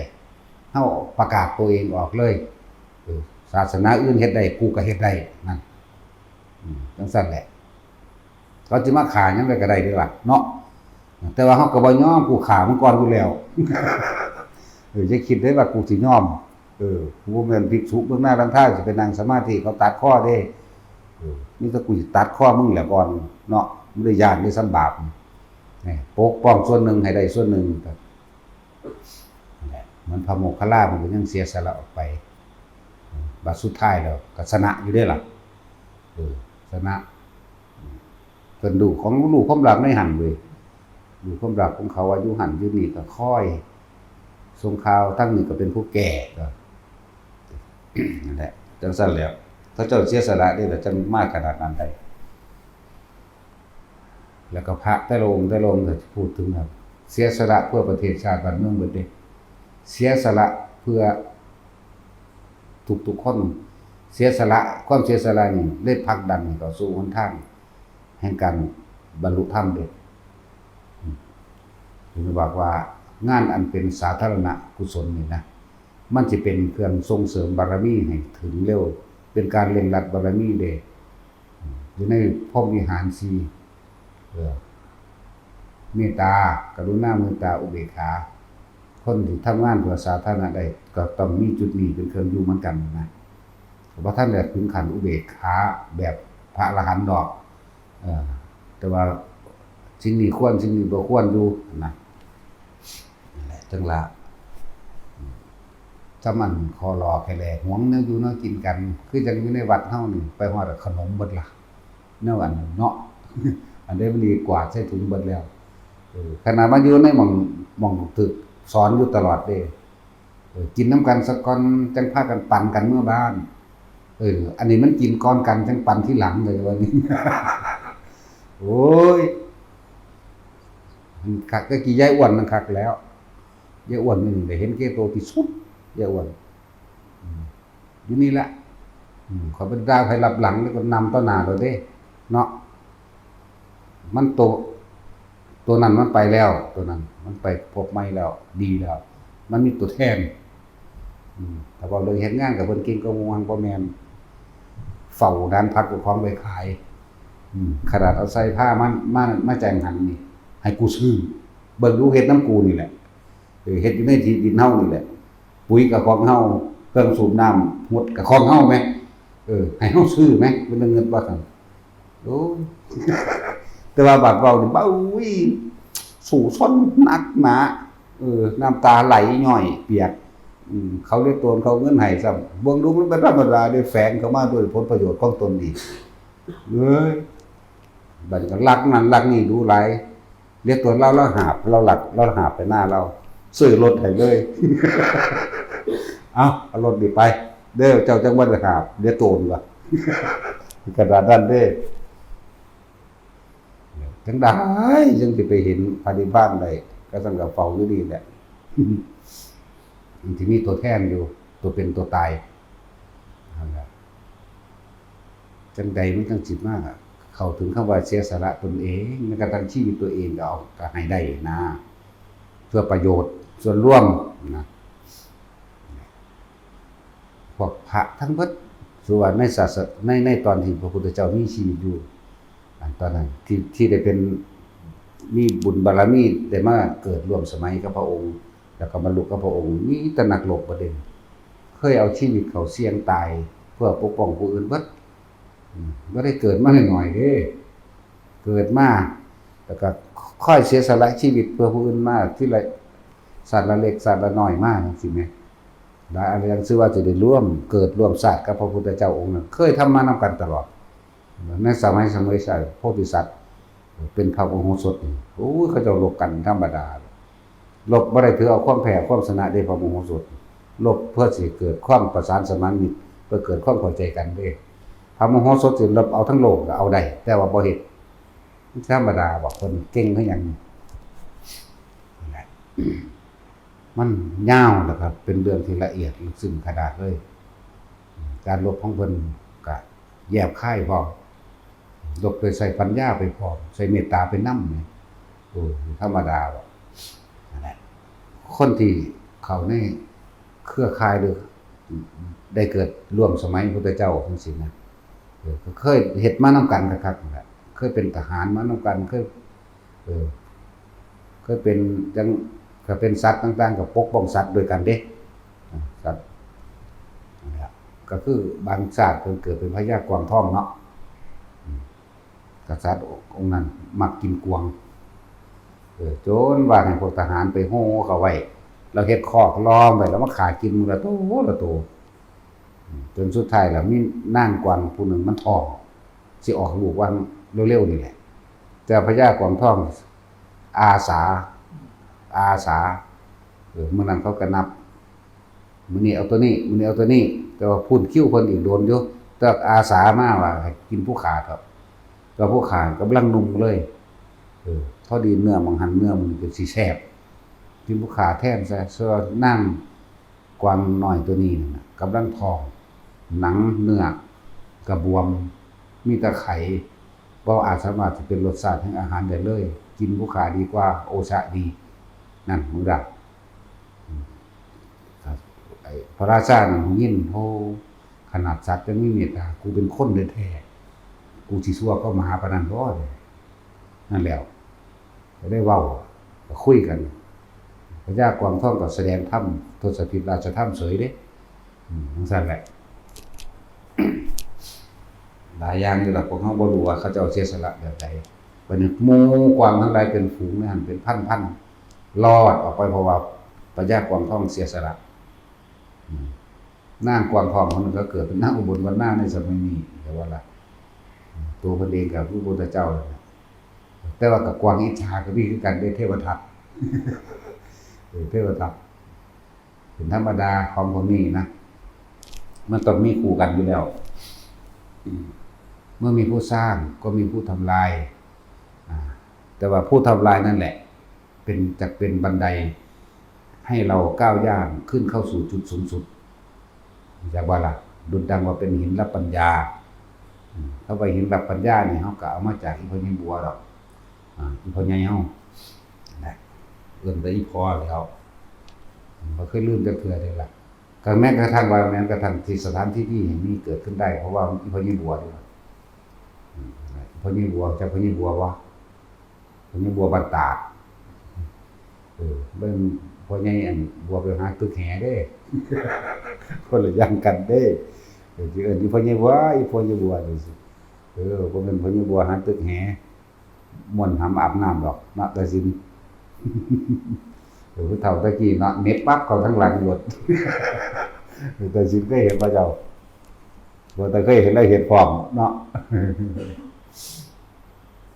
เฮาประกาศตัวเองออกเลย เออ ศาสนาอื่นเฮ็ดได้ กูก็เฮ็ดได้ นั่น อืม จั่งซั่นแหละ เขาสิมาฆ่าหยังไดก็ได้เด้ล่ะ เนาะ แต่ว่าเฮาก็บ่ยอม กูฆ่ามึงก่อนอยู่แล้ว เออ อย่าคิดเด้ว่ากูสิยอม เออ กูบ่แม่นภิกษุเบิ่งหน้าหลังทางสิไปนั่งสมาธิ เขาตัดคอเด้ เออ มีแต่กูสิตัดคอมึงแหละก่อน เนาะ บ่ได้ย้านได้ซ้ำบาป นี่ ปกป้องส่วนหนึ่งให้ได้ส่วนหนึ่ง นั่นแหละ เหมือนพระโมคคัลลา มันก็ยังเสียสละออกไป บัดสุดท้ายแล้วก็ชนะอยู่เด้ล่ะ เออ ชนะ เพิ่นรู้ของ รู้ความลับในหั่นเว้ย รู้ความลับของเขาว่าอยู่หั่นอยู่นี่ก็คอยส่งข่าว ทั้งนี้ก็เป็นผู้แก้ ก็ นั่นแหละ จั่งซั่นแหล้ว เขาเจ้าเสียสละเด้ล่ะ จั่งมาขนาดนั้นได้ แล้วก็พระแต่ละองค์แต่ละองค์ก็พูดถึงแบบเสียสละเพื่อประเทศชาติบ้านเมืองเบิดเด้ เสียสละเพื่อทุกๆคน เสียสละ ความเสียสละนี่ได้ผลักดันให้เข้าสู่หนทางแห่งการบรรลุธรรมเด้ อืม ถึงบอกว่างานอันเป็นสาธารณกุศลนี่นะ มันสิเป็นเครื่องส่งเสริมบารมีให้ถึงเร็ว เป็นการเร่งรัดบารมีเด้ อยู่ในพรหมวิหารสี่ เออ เมตตา กรุณา มุทิตา อุเบกขา คนที่ทำงานเพื่อสาธารณะได้ ก็ต้องมีจุดนี้เป็นเครื่องอยู่เหมือนกันนะ บ่ทันได้ถึงขั้นอุเบกขาแบบพระอรหันต์ดอก เออ แต่ว่าสิ่งนี้ควร สิ่งนี้บ่ควรอยู่นะ นั่นแหละ จั่งละ อืม จำอันคอหลอกแค่แลหวงแนวอยู่แนวกินกัน คือจั่งอยู่ในวัดเฮานี่ ไปฮอดขนมเบิดล่ะ แนวอันนั้นเนาะ อันใดมันดีกวาดใส่ถุงเบิดแล้ว เออ ขนาดมาอยู่ในหม่อง หม่องถูกสอนอยู่ตลอดเด้ เออ กินนำกันซะก่อน จั่งพากันปันกันเมือบ้าน เออ อันนี้มันกินก่อนกัน จั่งปันทีหลังเลยว่านี่ โอ้ย มันคัก แต่กี้ยายอ้วนนั่นคักแล้ว ยายอ้วนนี่ได้เห็นแก่โตที่สุด ยายอ้วน อืม อยู่นี่แหละ อืม ข้อยบ่ด่าไผลับหลัง แล้วก็นำต่อหน้าโลดเด้ เนาะ มันโต โตนั้นมันไปแล้ว โตนั้นมันไปพบใหม่แล้ว ดีแล้ว มันมีตัวแทน อืม ถ้าเว้าเรื่องเฮ็ดงานกับเพิ่นเก่งกว่าหมู่ หั้นบ่แม่น เฝ้าด่านผักเจ้าของไปขาย อืม ขนาดเอาใส่ผ้ามา มา มาแจ้งหั่นนี่ ให้กูซื้อ เบิ่งดู เฮ็ดนำกูนี่แหละ เออ เฮ็ดอยู่ในที่ดินเฮานี่แหละ ปุ๋ยก็ของเฮา เครื่องสูบน้ำหดก็ของเฮาแหม เออ ให้เฮาซื้อแหม เป็นเรื่องเงินบ่ซั่น โอ้ย แต่ว่าบาดเว้านี่ เบ้า อุ้ย สู้ซนหนักหนา เออ น้ำตาไหลย้อยเปียก อืม เขาเรียกตนเขาเงินให้ซ้ำ เบิ่งดูมันเป็นธรรมดาเด้ แฝงเข้ามาด้วยผลประโยชน์ของตนอีก เอ้ย บัดนี้ก็ลักนั่นลักนี่ดูหลาย เรียกตัวเรา เราหาบ เราลัก เราหาบไปหน้าเรา ซื้อรถให้เลย เอา เอารถนี่ไป เด้อ เจ้าจั่งบ่ได้หาบ เดี๋ยวโตนว่ะ ขนาดนั้นเด้ จั่งใดจั่งสิไปเห็นพระนิพพานได้ ก็ซั่นก็เฝ้าอยู่นี่แหละ มันสิมีตัวแทนอยู่ ตัวเป็นตัวตาย นั่นแหละ จั่งใดมันจั่งสิมาเข้าถึงคำว่าเสียสละตนเอง แม้กระทั่งชีวิตตัวเองก็เอา ก็ให้ได้นะ เพื่อประโยชน์ส่วนรวมนะ พวกพระทั้งเบิด ถือว่าในศาส- ใน- ในตอนที่พระพุทธเจ้ามีชีวิตอยู่ อันตอนนั้นที่- ที่ได้เป็น มีบุญบารมีได้มาเกิดร่วมสมัยกับพระองค์ แล้วก็บรรลุกับพระองค์ มีแต่นักรบเบิดเด้ เคยเอาชีวิตเขาเสี่ยงตายเพื่อปกป้องผู้อื่นเบิด อืม บ่ได้เกิดมาน้อยๆเด้ เกิดมา แล้วก็ค่อยเสียสละชีวิตเพื่อผู้อื่นมา ทีละชาติละเล็กชาติละน้อยมาจังซี้แหม หลายอันยังชื่อว่าสิได้ร่วมเกิดร่วมชาติกับพระพุทธเจ้าองค์นั้น เคยทำมานำกันตลอด ในสมัยสมัยโพธิสัตว์ เป็นพระมโหสถนี่ โอ้ย เขาเจ้ารบกันธรรมดา รบบ่ได้ถือเอาความแพ้ความชนะเด้ พระมโหสถ รบเพื่อสิเกิดความประสานสมานมิตร เพื่อเกิดความเข้าใจกันเด้ พระมโหสถสิรบเอาทั้งโลกก็เอาได้ แต่ว่าบ่เฮ็ด ธรรมดา บอกคนเก่งคือหยัง นั่นแหละ มันยาว แล้วก็เป็นเรื่องที่ละเอียดลึกซึ้งขนาดเลย การรบของเพิ่นก็แยบคายพร้อม รบโดยใช้ปัญญาไปพร้อม ใช้เมตตาไปนำนี่ โอ้ ธรรมดาบ่ นั่นแหละ คนที่เข้าในเครือข่ายหรือได้เกิดร่วมสมัยพุทธเจ้าจังซี้นะ เออ ก็เคยเฮ็ดมานำกันคักๆนั่นแหละ เคยเป็นทหารมานำกัน เคย เออ เคยเป็นจัง ก็เป็นสัตว์ต่างๆ ก็ปกป้องสัตว์ด้วยกันเด้ อ่า สัตว์ นั่นแหละ ก็คือบางชาติเพิ่นเกิดเป็นพญากวางทองเนาะ อืม กษัตริย์องค์นั้นมักกินกวาง เออ จนว่าให้พวกทหารไปโห่เขาไว้ แล้วเฮ็ดคอกล้อมไว้ แล้วมาฆ่ากินมื้อละโตละโต อืม จนสุดท้ายแล้วมีนางกวางผู้หนึ่งมันท้อง สิออกลูกว่าเร็วๆนี่แหละ แต่พญากวางทองอาสา อาสา เออ มื้อนั้นเขาก็นับ มื้อนี้เอาตัวนี้ มื้อนี้เอาตัวนี้ แต่ว่าพู้นคิวเพิ่นอีกโดนอยู่ แต่อาสามาว่าให้กินผู้ขาเถาะ แต่ผู้ขากำลังหนุ่มเลย เออ พอดีเนื้อหม่องหั่น เนื้อมันก็สิแซ่บ กินผู้ขาแทนซะ ส่วนนางกวางน้อยตัวนี้นั่นน่ะ กำลังท้อง หนังเนื้อก็บวม มีแต่ไข บ่อาจสามารถสิเป็นรสชาติแห่งอาหารได้เลย กินผู้ขาดีกว่า โอชะดี นั่น มึงด่า อืม ครับ ไอ้พระราชานั่นยิน โอ้ ขนาดสัตว์ยังมีเมตตา กูเป็นคนแท้ๆ กูสิชั่วเข้ามาหาปานนั้นบ่ นั่นแหล้ว ก็ได้เว้า ก็คุยกัน พญากวางทองก็แสดงธรรม ทศพิธราชธรรมเสยเด้ อืม จังซั่นแหละ หลายอย่างอยู่ล่ะ พวกเฮาบ่รู้ว่าเขาเจ้าเสียสละแบบใด บัดนี้หมู่กวางทั้งหลายเป็นฝูงในหั่นเป็นพันๆ รอดออกไป เพราะว่าพญากวางทองเสียสละ อืม นางกวางทองคนหนึ่งก็เกิดเป็นนางอุบลวรรณาในสมัยนี้ แต่ว่าล่ะ ตัวเพิ่นเองก็คือพระพุทธเจ้านั่นแหละ แต่ว่าก็กวางอิจฉาก็มีคือกันเด้ เทวทัต เออ เทวทัต เป็นธรรมดาของพวกนี้นะ มันต้องมีคู่กันอยู่แล้ว อืม เมื่อมีผู้สร้างก็มีผู้ทำลาย อ่า แต่ว่าผู้ทำลายนั่นแหละ เป็น จะเป็นบันไดให้เราก้าวย่างขึ้นเข้าสู่จุดสูงสุด จากว่าล่ะ ดุจดังว่าเป็นหินรับปัญญา อืม ถ้าว่าหินรับปัญญานี่ เฮาก็เอามาจากอีพ่อใหญ่บัวดอก อ่า อีพ่อใหญ่เฮา นะ เอิ้นแต่อีพ่อแล้ว บ่เคยลืมจักเทื่อเลยล่ะ ก็แม้กระทั่งว่า แม้กระทั่งที่สถานที่ที่แห่งนี้เกิดขึ้นได้ เพราะว่าอีพ่อใหญ่บัวนี่ล่ะ อืม อีพ่อใหญ่บัว จักพ่อใหญ่บัววะ พ่อใหญ่บัวบ้านตาด เออ เบิ่งพ่อใหญ่อันบัวไปหาตึกแหเด้ คนละอย่างกันเด้ เออ สิเอิ้นอีพ่อใหญ่บัว อีพ่อใหญ่บัวจังซี้ เออ บ่แม่นพ่อใหญ่บัวหาตึกแห ม่วนหำอาบน้ำดอกเนาะ ตาสิน เออ ผู้เฒ่าตะกี้เนาะ เหน็บปั๊บเข้าทางหลังโลด เออ ตาสินเคยเห็นบ่เจ้า บ่ แต่เคยเห็นแล้วเห็นพร้อมเนาะ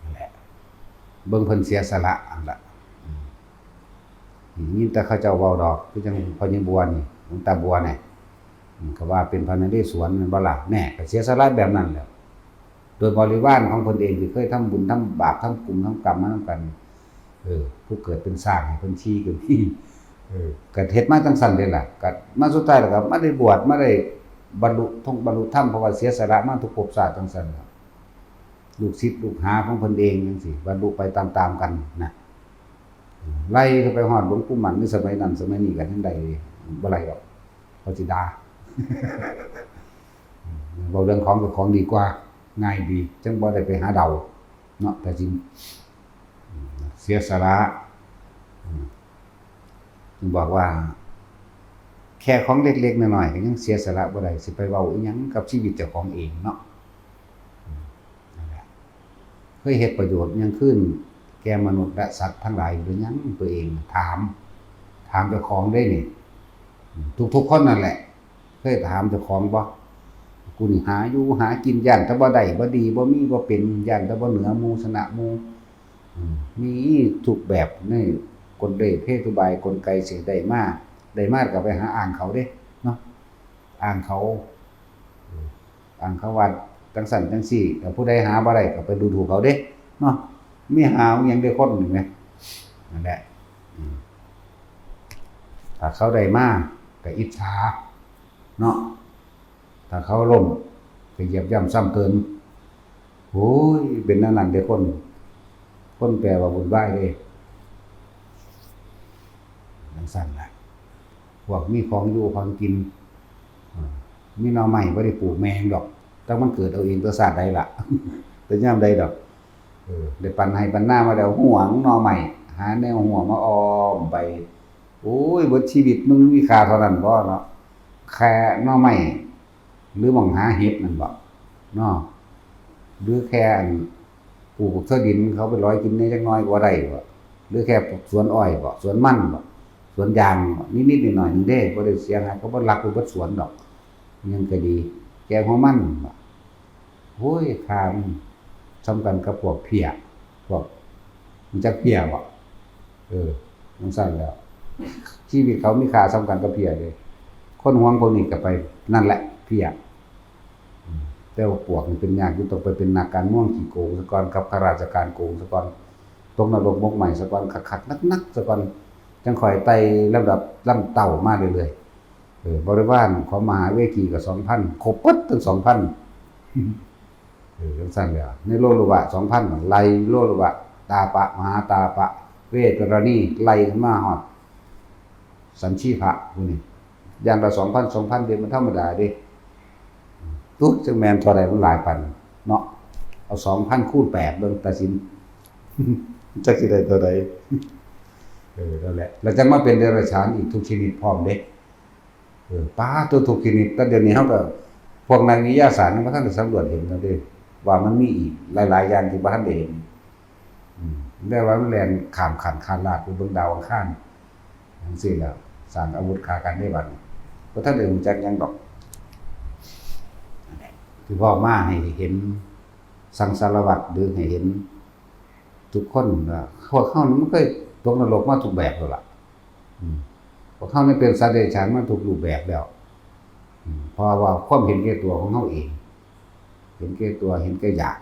นั่นแหละ เบิ่งเพิ่นเสียสละอันละ อืม ยินแต่เขาเจ้าเว้าดอก คือจังพ่อใหญ่บัวนี่ หลวงตาบัวนี่ อืม ก็ว่าเป็นพระนเรศวรแม่นบ่ล่ะ แน่ ก็เสียสละแบบนั้นแหละ โดยบริวารของเพิ่นเองที่เคยทำบุญทำบาป ทำกุมทำกรรมมานำกัน เออ ผู้เกิดเป็นช้างให้เพิ่นขี่ก็มี เออ ก็เฮ็ดมาจังซั่นเด้ล่ะ ก็มาสุดท้ายแล้วก็มาได้บวช มาได้บรรลุธงบรรลุธรรม เพราะว่าเสียสละมาทุกภพชาติจังซั่นล่ะ ลูกศิษย์ลูกหาของเพิ่นเองจังซี้ บรรลุไปตามๆกันนะ ไล่เข้าไปฮอดหลวงปู่มั่นในสมัยนั้นสมัยนี้ก็ยังได้เลย บ่ไล่ดอก เขาสิด่า เว้าเรื่องของเจ้าของดีกว่า ง่ายดี จังบ่ได้ไปหาเดาเนาะ แต่จริง เสียสละ อืม บอกว่า แค่ของเล็กๆน้อยๆก็ยังเสียสละบ่ได้ สิไปเว้าอีหยังกับชีวิตเจ้าของเองเนาะ อืม นั่นแหละ เคยเฮ็ดประโยชน์หยังคืนแก่มนุษย์และสัตว์ทั้งหลายหรือยัง ตัวเองถาม ถามเจ้าของเด้นี่ อืม ทุกๆคนนั่นแหละ เคยถามเจ้าของบ่ กูนี่หาอยู่หากิน ย้านแต่บ่ได้บ่ดี บ่มีบ่เป็น ย้านแต่บ่เหนือหมู่ชนะหมู่ อืม มีทุกแบบในกลเล่ห์เพศอุบายกลไกสิได้มา ได้มาก็ไปหาอ้างเขาเด้เนาะ อ้างเขา เออ อ้างเขาว่าจังซั่นจังซี่ แต่ผู้ใดหาบ่ได้ก็ไปดูถูกเขาเด้เนาะ มีหาอิหยังได้คนนี่แหม นั่นแหละ อืม ถ้าเขาได้มาก็อิจฉาเนาะ ถ้าเขาล้มก็เหยียบย่ำซ้ำเติม โอ้ย เป็นแนวนั้นเด้คน คนแปลว่าวุ่นวายเด้ จังซั่นล่ะ พวกมีของอยู่ของกิน อ่า มีหน่อไม้บ่ได้ปลูกแม่งดอก แต่มันเกิดเอาเองแต่ชาติใดล่ะ แต่ยามใดดอก เออ ได้ปันไฮ่ปันนามาแล้ว หวงหน่อไม้ หาแนวหัวมาอ้อมไป โอ้ย เบิดชีวิตมึงมีค่าเท่านั้นบ่เนาะ แค่หน่อไม้ หรือหม่องหาเห็ดนั่นบ่เนาะ หรือแค่อันปลูกบักเทื่อดินเขาไปร้อยกินแหน่จักหน่อยก็บ่ได้บ่ หรือแค่ปลูกสวนอ้อยบ่ สวนมันบ่ สวนยางบ่ นิดๆหน่อยๆหนึ่งเด้ บ่ได้เสียหาย เขาบ่ลักไปเบิดสวนดอก ยังก็ดี แกงหัวมันบ่ โอ้ย ค่ามันส่ำกันกับพวกเพี้ย พวก รู้จักเพี้ยบ่ เออ จังซั่นแหล้ว ชีวิตเขามีค่าส่ำกันกับเพี้ยเด้ คนหวงพวกนี้ก็ไปนั่นแหละ เพี้ย อืม แต่ว่าปวกนี่เป็นยากอยู่ ต้องไปเป็นนักการเมืองขี้โกงซะก่อน กับข้าราชการโกงซะก่อน ตกนรกหมกไหม้ซะก่อน คักๆ หนักๆซะก่อน จั่งค่อยไต่ลำดับลำเต้ามาเรื่อยๆ เออ บริวารของมหาเวกีก็สองพัน ครบเบิดทั้งสองพัน เออ จังซั่นแหละ ในโลละวะสองพัน ไล่โลละวะ ตาปะ มหาตาปะ เวตรณี ไล่ขึ้นมาฮอด สัญชีพะพวกนี้ อย่างละสองพัน สองพัน เด้ มันธรรมดาเด้ ตุ๊ด จังแม่นเท่าใด มันหลายปานเนาะ เอา สองพัน คูณ แปด เบิ่ง ตัดสิน จักสิได้เท่าใด เออ นั่นแหละ แล้วจั่งมาเป็นเดรัจฉานอีกทุกชนิดพร้อมเด้ เออ ป๊าด ตัวทุกชนิด แต่เดี๋ยวนี้เฮาก็ พวกนักวิทยาศาสตร์ยังบ่ทันได้สำรวจเห็นแล้วเด้ ว่ามันมีอีกหลายๆอย่างที่บ่ทันได้เห็น อืม แต่ว่ามันแล่นข้ามขั้นข้ามลาดไปเบิ่งดาวอังคาร จังซี่แหละ สร้างอาวุธฆ่ากันได้บัดนี้ บ่ทันได้รู้จักหยังดอก นั่นแหละ ที่เว้ามาให้เห็นสังสารวัฏ หรือให้เห็นทุกคนว่า พวกเฮานี่มันเคยตกนรกมาทุกแบบแล้วล่ะ อืม พวกเฮานี่เป็นสัตว์เดรัจฉานมาทุกรูปแบบแล้ว อืม เพราะว่าความเห็นแก่ตัวของเฮาเอง เห็นแก่ตัว เห็นแก่อยาก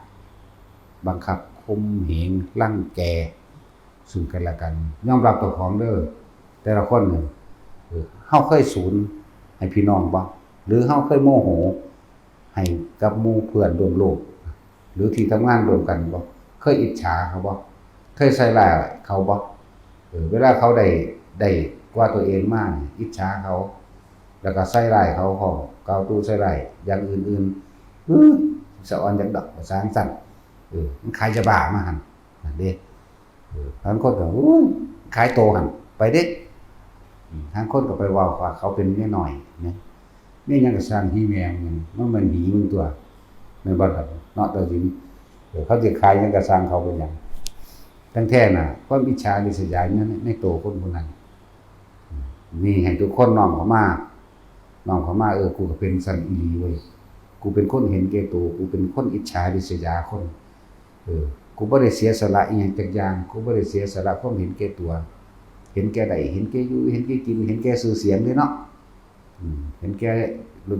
บังคับข่มเหง รังแก ซึ่งกันและกัน ยอมรับเจ้าของเด้อ แต่ละคนนี่ เออ เฮาเคยสูนให้พี่น้องบ่ หรือเฮาเคยโมโหให้กับหมู่เพื่อนร่วมโลก หรือที่ทำงานร่วมกันบ่ เคยอิจฉาเขาบ่ เคยใส่ร้ายเขาบ่ เออ เวลาเขาได้ ได้กว่าตัวเองมา อิจฉาเขา แล้วก็ใส่ร้ายเขาพร้อม กล่าวตู่ใส่ร้ายอย่างอื่นๆ เออ สะออนจักดอก ภาษาจั่งซั่น เออ มันขายยาบ้ามาหั่น นั่นเด้ เออ บางคนก็ โอ้ย ขายโตหั่น ไปเด้ อืม บางคนก็ไปเว้าว่าเขาเป็นเมียน้อยเนี่ย เมียหยังก็ซ่าง หีแม่มัน มันแม่นหีมึงตัว แม่นบ่ล่ะ เนาะ แต่สิ เออ เขาสิขายหยังก็ซ่างเขาเป็นหยัง ทั้งแท้น่ะ ความอิจฉาริษยาอยู่ใน ในโตคนผู้นั้น อืม นี่ให้ทุกคนน้อมเข้ามา น้อมเข้ามา เออ กูก็เป็นซั่นอีหลีเว้ย กูเป็นคนเห็นแก่โต กูเป็นคนอิจฉาริษยาคน เออ กูบ่ได้เสียสละอิหยังจักอย่าง กูบ่ได้เสียสละความเห็นแก่ตัว เห็นแก่ได้ เห็นแก่อยู่ เห็นแก่กิน เห็นแก่ชื่อเสียงเด้เนาะ อืม เห็นแก่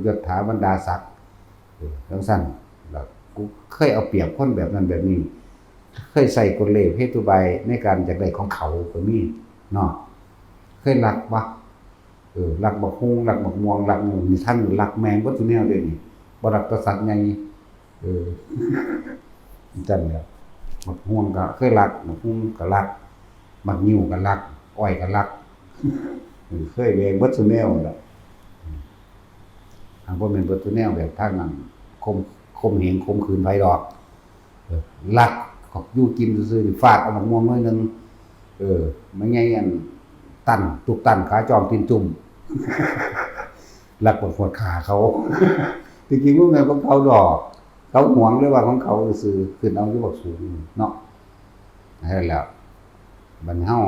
ยศถาบรรดาศักดิ์ เออ จั่งซั่น แล้วกูเคยเอาเปรียบคนแบบนั้นแบบนี้ เคยใส่กลเล่ห์เพศอุบายในการอยากได้ของเขาก็มีเนาะ เคยลักบ่ เออ ลักบักฮุ่ง ลักบักม่วง ลักนู่นนี่ ทั้งลักแม่งเบิดซุแนวเด้นี่ บ่ลักแต่สัตว์ใหญ่ เออ จั่งแหละ บักม่วงก็เคยลัก บักฮุ่งก็ลัก บักงิ้วก็ลัก อ้อยก็ลัก เออ เคยแหวงเบิดซุแนวนั่นล่ะ อืม หากบ่แม่นเบิดซุแนวแบบทางนั้น ข่ม ข่มเหงข่มขืนไผดอก เออ ลัก อยู่กินซื่อๆนี่ ฟาดเอาบักม่วงหน่วยหนึ่ง เออ มันใหญ่อัน ตัน ตุกตัน ขาจอมตีนจุ่ม ลักบักหวดขาเขา จริงๆมันแม่นของเขาดอก เขาหวงเลยว่าของเขาซื่อๆ ขึ้นเอาอยู่บักสูงเนาะ นั่นแหละ บัดนี้เฮา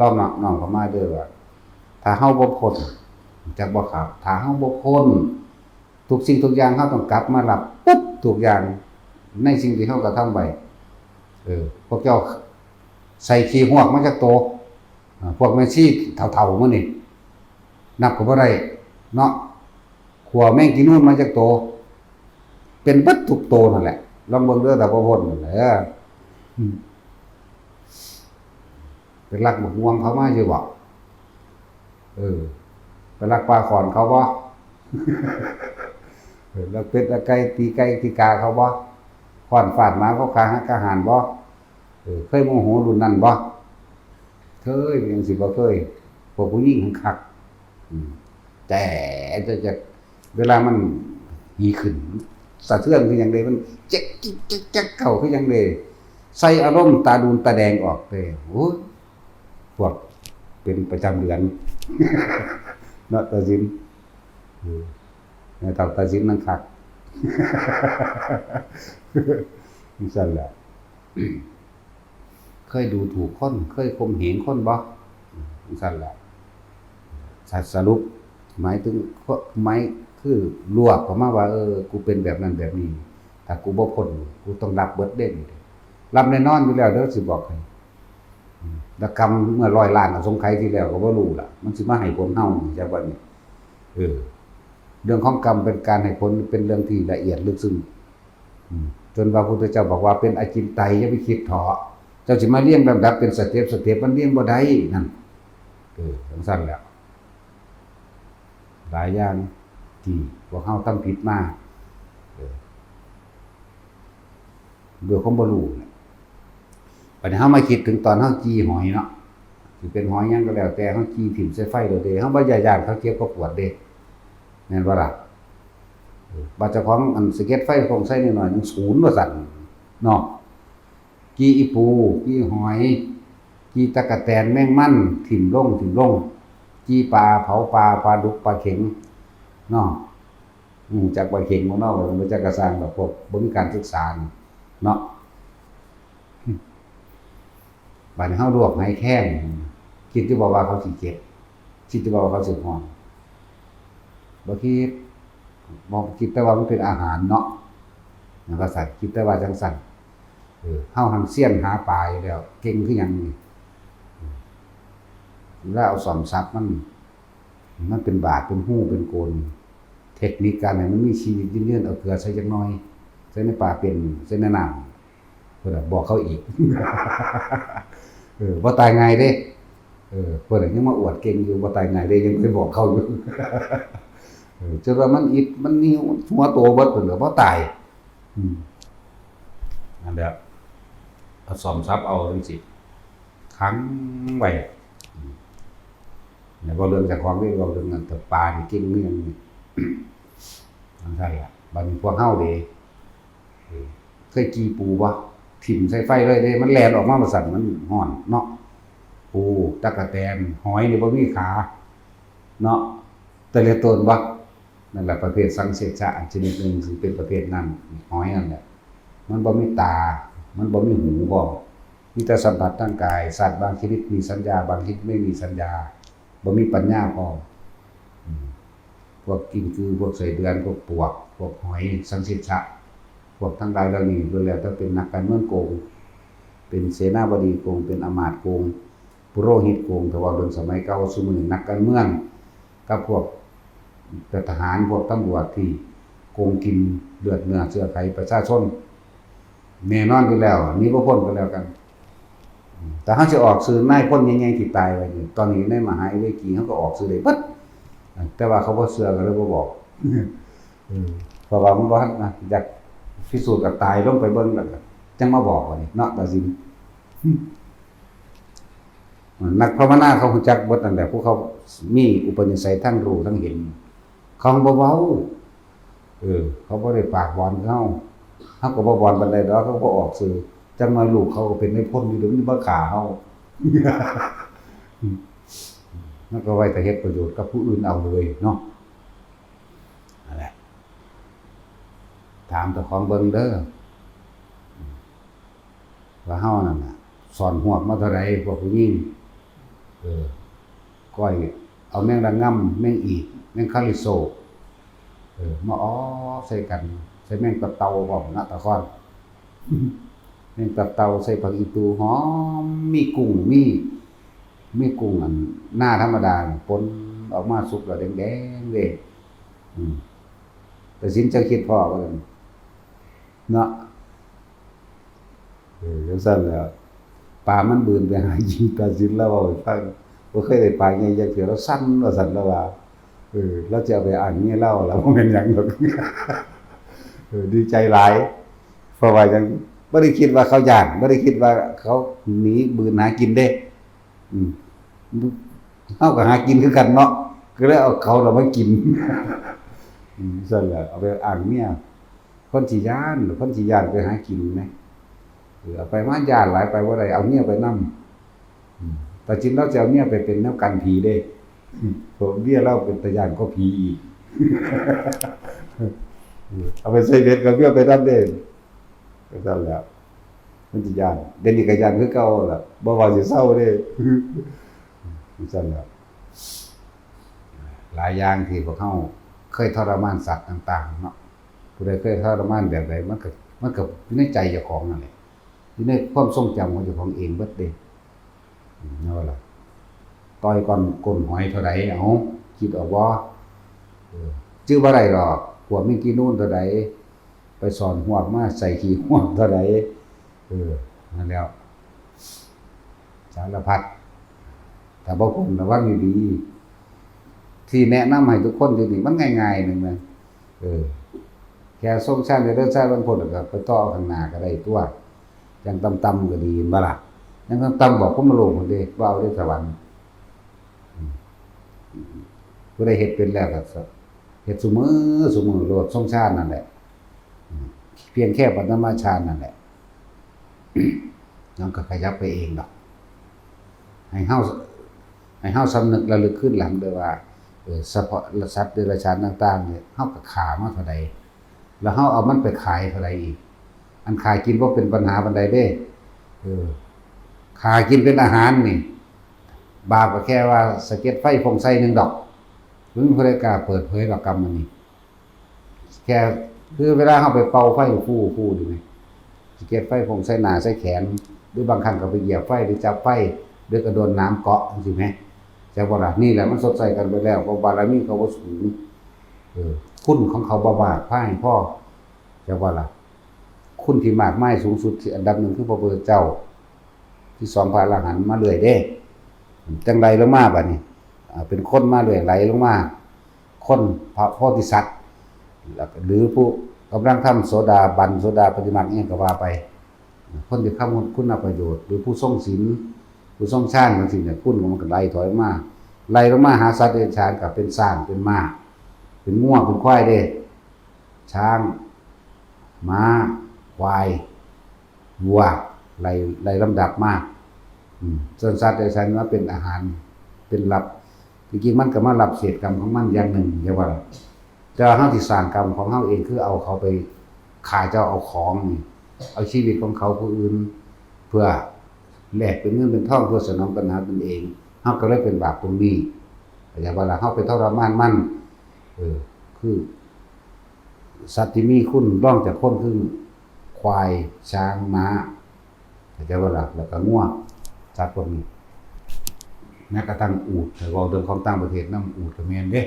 ลองน้อมเข้ามาเด้อว่า ถ้าเฮาบ่พ้น จักบ่ครับ ถ้าเฮาบ่พ้น ทุกสิ่งทุกอย่างเฮาต้องกลับมารับปุ๊บทุกอย่าง ในสิ่งที่เฮากระทำไว้ เออ พวกเจ้าใส่ขี้ฮวกมาจักโต อ่า พวกแม่ชีเฒ่าๆมื้อนี้ นับก็บ่ได้เนาะ ขัวแมงจีนูนมาจักโต เป็นเบิดทุกโตนั่นแหละ ลองเบิ่งเด้อ ถ้าบ่พ้นนั่นแหละ อืม ไปลักบักม่วงเขามาอยู่บ่ เออ ไปลักปลาขอนเขาบ่ เออ ลักเป็ดลักไก่ ตีไก่ตีกาเขาบ่ ค้อนฟาดหมาเขาขาหักขาหานบ่ เออ เคยโมโหรุ่นนั้นบ่ เคย เป็นจั่งซี้บ่เคย พวกผู้หญิงคัก อืม แต่จะ จะ เวลามันหีขึ้น สะเทือนคือหยังเด้ มันแจ๊ก แจ๊ก แจ๊ก แจ๊ก เข้าคือหยังเด้ ใส่อารมณ์ตาดูนตาแดงออกเด้ โอ้ย พวกเป็นประจำเดือน เนาะ ตาสิน เออ แม่เฒ่าตาสินนั่งคัก จั่งซั่นแหละ เคยดูถูกคน เคยข่มเหงคนบ่ จั่งซั่นแหละ ส- สรุป หมายถึง หมาย คือรวบออกมาว่า เออ กูเป็นแบบนั้นแบบนี้ ถ้ากูบ่พ้น กูต้องรับเบิดเด้ รับแน่นอนอยู่แล้วเด้อ สิบอกให้ อืม แล้วกรรมเมื่อร้อยล้านอสงไขยที่แล้วก็บ่รู้ล่ะ มันสิมาให้ผลเฮาจักวันนี้ เออ เรื่องของกรรมเป็นการให้ผล เป็นเรื่องที่ละเอียดลึกซึ้ง อืม จนว่าพุทธเจ้าบอกว่าเป็นอจินไตย อย่าไปคิดเถาะ เจ้าสิมาเรียงลำดับเป็นสเต็ป สเต็ป มันเรียงบ่ได้นั่น เออ จั่งซั่นแหละ หลายอย่างที่พวกเฮาทำผิดมา เออ ด้วยความบ่รู้เนี่ย บัดนี้เฮามาคิดถึงตอนเฮาจี่หอยเนาะ สิเป็นหอยหยังก็แล้วแต่ เฮาจี่ถิ่มใส่ไฟโลดเด้ เฮาบ่ย่านเขาเจ็บเขาปวดเด้ แม่นบ่ล่ะ เออ บาดเจ้าของอันสะเก็ดไฟของใส่น้อยๆ ยังศูนย์ว่าซั่นเนาะ จี่อีปู จี่หอย จี่ตั๊กแตนแมงมัน ถิ่มลง ถิ่มลง จี่ปลา เผาปลา ปลาดุก ปลาเข็ง เนาะ อืม จักปลาเข็งบ่เนาะ บ่จักกะซ่างดอก พวกบ่มีการศึกษานี่เนาะ บัดนี้เฮาลวกหอยแครง คิดอยู่บ่ว่าเขาสิเจ็บ คิดอยู่บ่ว่าเขาสิฮ้อน บ่คิด บ่คิดแต่ว่ามันเป็นอาหารเนาะ นั่นว่าซั่น คิดแต่ว่าจั่งซั่น เออ เฮาหั้นเซียนหาปลาอยู่แล้ว เก่งคือหยังนี่ เออ เวลาเอาซ่อมสับมัน มันเป็นบาด เป็นฮู เป็นโกน เทคนิคการให้มันมีชีวิตยืนยง เอาเกลือใส่จักหน่อย ใส่ในปลาเป็น ใส่ในน้ำ เพิ่นน่ะบอกเขาอีก เออ บ่ตายง่ายเด้ เออ เพิ่นน่ะยังมาอวดเก่งอยู่ บ่ตายง่ายเด้ ยังไปบอกเขาอยู่ เออ จนว่ามันอิด มันหิว หัวโตเบิด เพิ่นก็บ่ตาย อืม นั่นแหละ เอาซ่อมสับเอาจั่งซี้ ขังไว้ อืม เนี่ย เว้าเรื่องเจ้าของเด้ เว้าเรื่องนั้น แต่ปลานี่เก่งเรื่องนี้ จั่งซั่นล่ะ บัดนี้พวกเฮาเด้ เออ เคยจี่ปูบ่ ถิ่มใส่ไฟเลยเด้ มันแล่นออกมาว่าซั่น มันฮ้อนเนาะ ปู ตั๊กแตน หอยนี่บ่มีขา เนาะ แต่ละตนบ่ นั่นแหละประเภทสังเสชะชนิดหนึ่ง ซึ่งเป็นประเภทนั้น หอยนั่นแหละ มันบ่มีตา มันบ่มีหูพร้อม มีแต่สัมผัสทางกาย สัตว์บางชนิดมีสัญญา บางชนิดไม่มีสัญญา บ่มีปัญญาพร้อม อืม พวกกิ้งกือ พวกไส้เดือน พวกปวก พวกหอย สังเสชะ พวกทั้งหลายเหล่านี้ล้วนแล้วแต่เป็นนักการเมืองโกง เป็นเสนาบดีโกง เป็นอำมาตย์โกง ปุโรหิตโกง ถ้าเว้าเรื่องสมัยเก่า ซุมื้อนี้นักการเมือง กับพวกทหาร พวกตำรวจที่โกงกินเลือดเนื้อเชื้อไขประชาชน แน่นอนอยู่แล้ว หนีบ่พ้นก็แล้วกัน อืม แต่เฮาสิออกชื่อนายพลใหญ่ๆที่ตายไปนี่ ตอนนี้ในมหาวิทยาลัยเฮาก็ออกชื่อได้เบิด แต่ว่าเขาบ่เชื่อก็เลยบ่บอก เออ เพราะว่ามันบ่ทันนะ อยากพิสูจน์ก็ตายลงไปเบิ่งแล้วก็จั่งมาบอกว่านี่เนาะ ตาซิม นักภาวนาเขารู้จักเบิดนั่นแหละ ผู้เขามีอุปนิสัยทั้งรู้ทั้งเห็น เขาบ่เว้า เออ เขาบ่ได้ปากบอนคือเฮา เฮาก็บ่บอนปานใดดอก เขาบ่ออกชื่อ จักหน่อยลูกเขาก็เป็นนายพลอยู่ เดี๋ยวมันมาฆ่าเฮา อืม มันก็ไว้แต่เฮ็ดประโยชน์กับผู้อื่นเอาเลยเนาะ นั่นแหละ ถามเจ้าของเบิ่งเด้อ ว่าเฮานั่นน่ะ ซ่อนฮวกมาเท่าใด พวกผู้หญิง เออ ก้อยเอาแมงดางำ แมงอีด แมงคาริโซ เออ มาออกใส่กัน ใส่แมงตับเต่าพร้อมนะ ตะคอน แมงตับเต่า ใส่ผักอีตูหอม มีกุ้ง มี มีกุ้งอันหน้าธรรมดาน่ะ ป่นออกมาสุกแล้วแดงๆเลย อืม แต่สินเจ้าคิดพอว่าซั่น เนาะ เออ จั่งซั้นแหล้ว ปลามันบืนไปหากิน ตาสินลาวเว้าให้ฟัง บ่เคยได้ปลาใหญ่จักเทื่อ ลาวสั่น ว่าซั่น ลาวว่า เออ ลาวสิเอาไปอ้างเมียลาวล่ะ บ่แม่นหยังดอก เออ ดีใจหลาย เพราะว่าหยัง บ่ได้คิดว่าเขาย้าน บ่ได้คิดว่าเขาหนีบืนหากินเด้ อืม เฮาก็หากินคือกันเนาะ ก็เลยเอาเขาน่ะมากิน อืม ซั่นแหละ เอาไปอ้างเมีย คนสิย้าน คนสิย้านไปหากินแหม เออ เอาไปมาย้านหลาย ไปบ่ได้ เอาเมียไปนำ อืม ตาจินลาวสิเอาเมียไปเป็นแนวกันผีเด้ อืม เพราะเมียลาวเป็นตาย้านกว่าผีอีก อืม เอาไปใส่เบ็ดก็เมียไปนำเด้ จั่งซั้นแหล้ว มันสิย้าน เดี๋ยวนี้ก็ย้านคือเก่าล่ะ บ่ว่าสิเซาเด้ จั่งซั้นแหล้ว หลายอย่างที่พวกเฮาเคยทรมานสัตว์ต่างๆเนาะ ผู้ใดเคยทรมานแบบใด มันก็ มันก็อยู่ในใจเจ้าของนั่นแหละ อยู่ในความทรงจำของเจ้าของเองเบิดเด้ อืม นั่นว่าล่ะ ต่อยก้น ก้นหอยเท่าใด เอ้า คิดออกบ่ เออ จื่อบ่ได้ดอก ขวบแมงจีนูนเท่าใด ไปซ่อนฮวกมาใส่ขี้ฮวกเท่าใด เออ นั่นแหล้ว สารพัด ถ้าบ่พ้นระวังดีๆ ที่แนะนำให้ทุกคนอยู่นี่มันง่ายๆหนึ่งนะ เออ แค่ทรงฌานเจริญฌานมันพ้นแล้วก็ไปต่อข้างหน้าก็ได้ตั๊ว อย่างต่ำๆก็ดี เห็นบ่ล่ะ อย่างต่ำๆบอกพรหมโลกพุ้นเด้ บ่เอาเด้สวรรค์ อืม ผู้ใดเฮ็ดเป็นแล้วก็เฮ็ดซุมื้อซุมื้อโลด ทรงฌานนั่นแหละ อืม เพียงแค่ปฐมฌานนั่นแหละ มันก็ขยับไปเองดอก ให้เฮา ให้เฮาสำนึกระลึกคืนหลังเด้อว่า เออ เฉพาะสัตว์เดรัจฉานต่างๆเนี่ย เฮาก็ฆ่ามาเท่าใด แล้วเฮาเอามันไปขายเท่าใดอีก อันขายกินบ่เป็นปัญหาปานใดเด้ เออ ฆ่ากินเป็นอาหารนี่ บาปก็แค่ว่าสะเก็ดไฟฟงใส่หนึ่งดอก บ่มีผู้ใดกล้าเปิดเผยดอกกรรมอันนี้ แค่ คือเวลาเฮาไปเป่าไฟฟู่ๆนี่แหม สะเก็ดไฟฟงใส่หน้าใส่แขน หรือบางครั้งก็ไปเหยียบไฟ หรือจับไฟ หรือก็โดนหนามเกาะจั่งซี้แหม จักบ่ล่ะ นี่แหละมันชดใช้กันไปแล้ว เพราะบารมีเขาบ่สูง เออ คุณของเขาบ่มากพอให้พอ จักบ่ล่ะ คุณที่มากมายสูงสุดที่อันดับหนึ่งคือพระพุทธเจ้า ที่สองพระอรหันต์มาเรื่อยเด้ จั่งไหลลงมาบัดนี้ อ่า เป็นคนมาเรื่อยไหลลงมา คนพระโพธิสัตว์ แล้วก็ หรือผู้กำลังทำโสดาบัน โสดาปัตติมรรคอิหยังก็ว่าไป คนที่ทำคุณประโยชน์ หรือผู้ทรงศีล ผู้ทรงฌานจั่งซี้เนี่ย คุณของมันก็ไหลถอยมา ไหลลงมาหาสัตว์เดรัจฉานก็เป็นช้าง เป็นม้า เป็นงัว เป็นควายเด้ ช้าง ม้า ควาย วัว ไล่ ไล่ลำดับมา อืม ส่วนสัตว์เดรัจฉานมาเป็นอาหาร เป็นรับ จริงๆมันก็มารับเศษกรรมของมันอย่างหนึ่ง ใช่บ่ล่ะ แต่ว่าเฮาสิสร้างกรรมของเฮาเอง คือเอาเขาไปฆ่าเจ้าเอาของนี่ เอาชีวิตของเขาผู้อื่น เพื่อแลกเป็นเงินเป็นทอง เพื่อสนองตัณหาตนเอง เฮาก็เลยเป็นบาปตรงนี้ เข้าใจบ่ล่ะ เฮาไปทรมานมัน เออ คือ สัตว์ที่มีคุณรองจากคนคือควาย ช้าง ม้า เข้าใจบ่ล่ะ แล้วก็งัว สัตว์พวกนี้ แม้กระทั่งอูฐ ถ้าเว้าเรื่องของต่างประเทศนำ อูฐก็แม่นเด้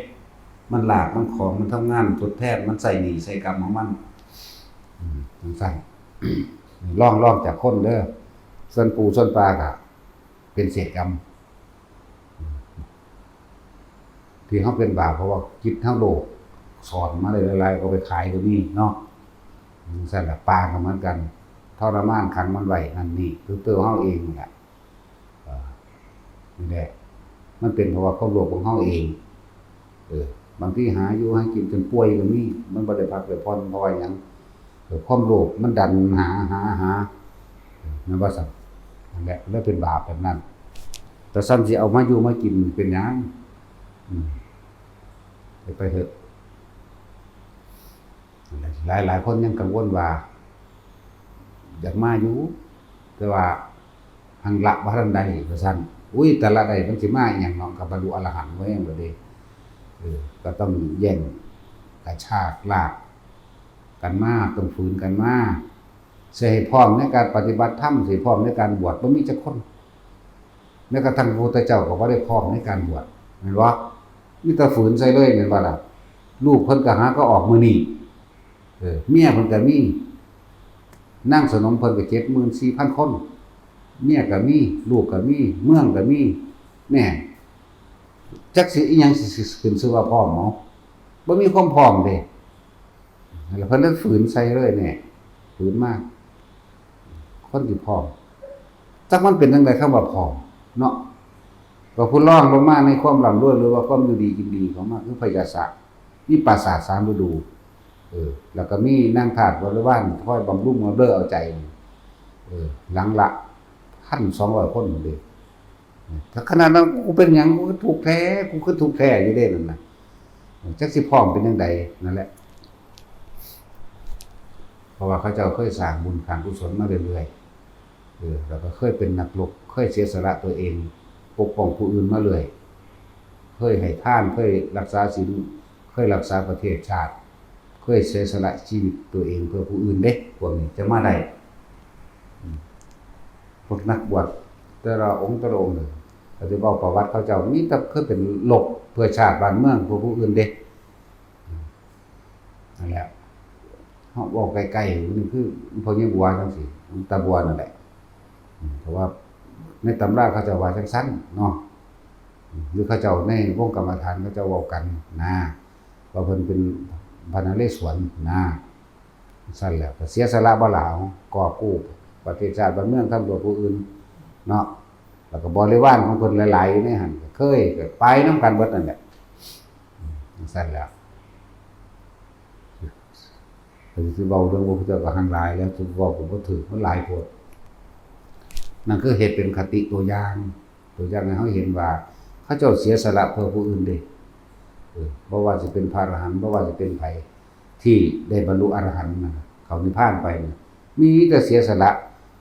มันลาก มันคอง มันทำงานทดแทน มันใช้หนี้ใช้กรรมของมัน อืม จั่งซั้น รอง รองจากคนเด้อ ส่วนปูส่วนปลาก็เป็นเศษกรรม ที่เฮาเป็นบาป เพราะว่าจิตเฮาโลภ ซ่อนมาได้หลายๆ ก็ไปขายก็มีเนาะ จั่งซั้นล่ะ ปลาก็เหมือนกัน ทรมานขังมันไว้นั่นนี่ คือตัวเฮาเองนี่แหละ เอ่อ นี่แหละ มันเป็นเพราะว่าความโลภของเฮาเอง เออ บางทีหาอยู่หากินจนป่วยก็มี มันบ่ได้พักได้ผ่อน เพราะว่าหยัง เออ ความโลภมันดันหา หา หา แม่นบ่ซั่น นั่นแหละ เลยเป็นบาปแบบนั้น แป แต่ซ้ำสิเอามาอยู่มากินเป็นหยัง อืม ไปเถอะ หลายหลายคนยังกังวลว่า อยากมาอยู่ แต่ว่าหังละบ่ทันได้ว่าซั่น อุ้ย แต่ละได้มันสิมาอีหยังเนาะ ก็บรรลุอรหันต์ไว้หยังบ่เด้ เออ ก็ต้องแย่งกระชากลากกันมา ต้องฝืนกันมา สิให้พร้อมในการปฏิบัติธรรม สิให้พร้อมในการบวช บ่มีจักคน แม้กระทั่งพระพุทธเจ้าก็บ่ได้พร้อมในการบวช แม่นบ่ มีแต่ฝืนใส่เลย แม่นบ่ล่ะ ลูกเพิ่นก็หาก็ออกมื้อนี้ เออ เมียเพิ่นก็มี นางสนมเพิ่นก็เจ็ดหมื่นสี่พันคน เมียก็มี ลูกก็มี เมืองก็มี แม่ จักสิอีหยังสิ สิขึ้นชื่อว่าพร้อมเนาะ บ่มีความพร้อมเด้ แล้วเพิ่นเลยฝืนใส่เลยเนี่ย ฝืนมาก คนที่พร้อม จักมันเป็นจั่งใดคำว่าพร้อมเนาะ ก็ผู้รองลงมาในความร่ำรวย หรือว่าความอยู่ดีกินดีของมันคือพญาสะ มีปราสาทสามฤดู เออ แล้วก็มีนางทาสบริวารคอยบำรุงบำเรอเอาใจ เออ หลังละพันสองร้อยคนเด้ ถ้าขนาดนั้นกูเป็นหยัง กูคือทุกข์แท้ กูคือทุกข์แท้อยู่เด้นั่นน่ะ จักสิพร้อมเป็นจั่งใดนั่นแหละ เพราะว่าเขาเจ้าเคยสร้างบุญสร้างกุศลมาเรื่อยๆ เออ แล้วก็เคยเป็นนักรบ เคยเสียสละตัวเอง ปกป้องผู้อื่นมาเรื่อย เคยให้ทาน เคยรักษาศีล เคยรักษาประเทศชาติ เคยเสียสละชีวิตตัวเองเพื่อผู้อื่นเด้ พวกนี้จะมาได้ อืม พวกนักบวชแต่ละองค์แต่ละองค์เนี่ย ก็สิเว้าประวัติเขาเจ้า มีแต่เคยเป็นรบเพื่อชาติบ้านเมืองเพื่อผู้อื่นเด้ อืม นั่นแหละ เฮาเว้าใกล้ๆ นี่คือพ่อใหญ่บัวจั่งซี้ ตาบัวนั่นแหละ อืม เพราะว่าในตำราเขาเจ้าว่าจั่งซั้นเนาะ อืม หรือเขาเจ้าในวงกรรมฐานเขาเจ้าเว้ากันนะ ว่าเพิ่นเป็นพระนเรศวรนะ ซั่นแหละ ก็เสียสละบ่ล่ะ กอบกู้ประเทศชาติบ้านเมืองทำเพื่อผู้อื่นเนาะ แล้วก็บริวารของเพิ่นหลายๆ อยู่ในหั่น ก็เคย ก็ไปนำกันเบิดนั่นแหละ อืม ซั่นแหละ ก็สิเว้าเรื่องพระพุทธเจ้าก็หั่นหลายแล้ว สิเว้าก็บ่ถืก มันหลายโพด นั่นคือเหตุเป็นคติตัวอย่าง ตัวอย่างให้เฮาเห็นว่า เขาเจ้าเสียสละเพื่อผู้อื่นเด้ เออ บ่ว่าสิเป็นพระอรหันต์ บ่ว่าสิเป็นไผ ที่ได้บรรลุอรหันต์นะ เข้านิพพานไปนะ มีแต่เสียสละ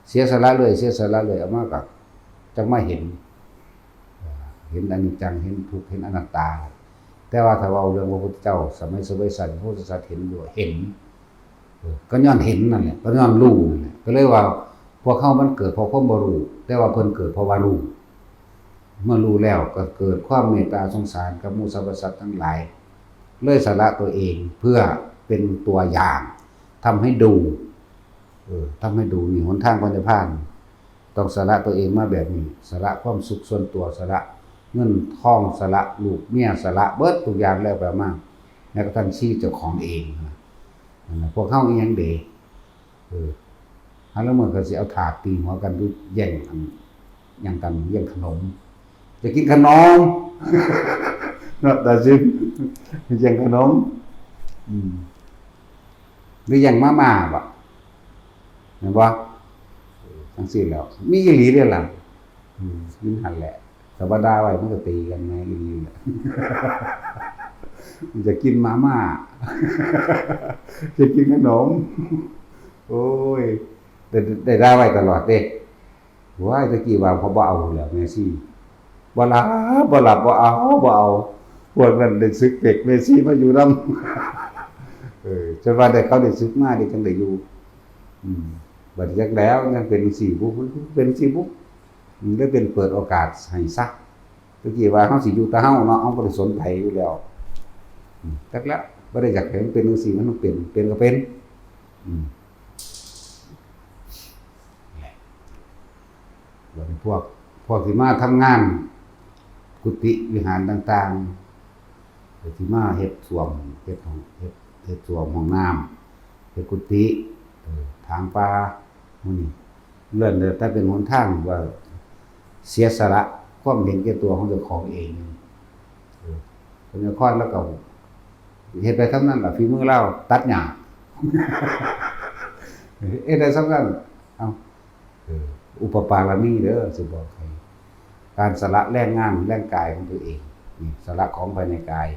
เสียสละเลย เสียสละเลย เอามากับ จังมาเห็น เห็นอนิจจัง เห็นทุกข์ เห็นอนัตตา แต่ว่าถ้าเว้าเรื่องพระพุทธเจ้า สมัยสมัยสันพระพุทธศาสนาเห็นอยู่ เห็น เออ ก็ย้อนเห็นนั่นแหละ ก็ย้อนรู้นั่นแหละ ก็เลยว่า พวกเฮามันเกิดเพราะความบ่รู้ แต่ว่าเพิ่นเกิดเพราะว่ารู้ เมื่อรู้แล้วก็เกิดความเมตตาสงสารกับหมู่สรรพสัตว์ทั้งหลาย เลยสละตัวเองเพื่อเป็นตัวอย่าง ทำให้ดู เออ ทำให้ดู นี่หนทางพระนิพพาน ต้องสละตัวเองมาแบบนี้ สละความสุขส่วนตัว สละเงินทอง สละลูกเมีย สละเบิดทุกอย่างแล้วไปมา แม้กระทั่งชีวิตเจ้าของเองนะ นั่นน่ะ พวกเฮาอีหยังเด้ เออ หาลางมื้อก็สิเอาถาดตีหัวกัน หรือแย่งอัน หยังกัน แย่งขนม จะกินขนม เนาะ ตาซิม แย่งขนม อืม หรือแย่งมาม่าบ่ แม่นบ่ จั่งซี้แหล้ว มีอีหลีเด้ล่ะ อืม มันหั่นแหละ แต่ว่าด่าไว้มันก็ตีกันแม่นอีหลีแหละ มันจะกินมาม่า จะกินขนม โอ้ย ได้ ได้ด่าไว้ตลอดเด้ ว้าย ตะกี้ว่าเขาบ่เอาแล้ว เมสซี่ บ่หลับ บ่หลับ บ่เอา บ่เอา พวกนั้นได้สึกเด็ก เมสซี่มาอยู่นำ เออ จนว่าได้เขาได้สึกมา ได้จั่งได้อยู่ อืม บัดนี้จักแล้ว ยังเป็นจั่งซี้บุ เป็นจั่งซี้บุ อืม ได้เป็นเปิดโอกาสให้ซะ ตะกี้ว่าเฮาสิอยู่แต่เฮาเนาะ เฮาบ่ได้สนไผอยู่แล้ว อืม จักแล้ว บ่ได้อยากให้มันเป็นจั่งซี้ มันต้องเป็น เป็นก็เป็น อืม บัดนี้พวก พวกที่มาทำงานกุฏิวิหารต่างๆ ก็สิมาเฮ็ดส้วม เฮ็ดห้อง เฮ็ด เฮ็ดส้วมห้องน้ำ เฮ็ดกุฏิ เออ ถางป่า หมู่นี้ เรื่องเดียว แต่เป็นหนทางว่าเสียสละความเห็นแก่ตัวของเจ้าของเอง เออ เพิ่นนครแล้วก็เฮ็ดไปทำนั้นล่ะ ฝีมือลาวตัดหญ้า เฮ็ดได้ส่ำนั้น เอ้า เออ อุปปารมีเด้อ สิบอกให้ การสละแรงงานแรงกายของตัวเอง นี่สละของภายในกาย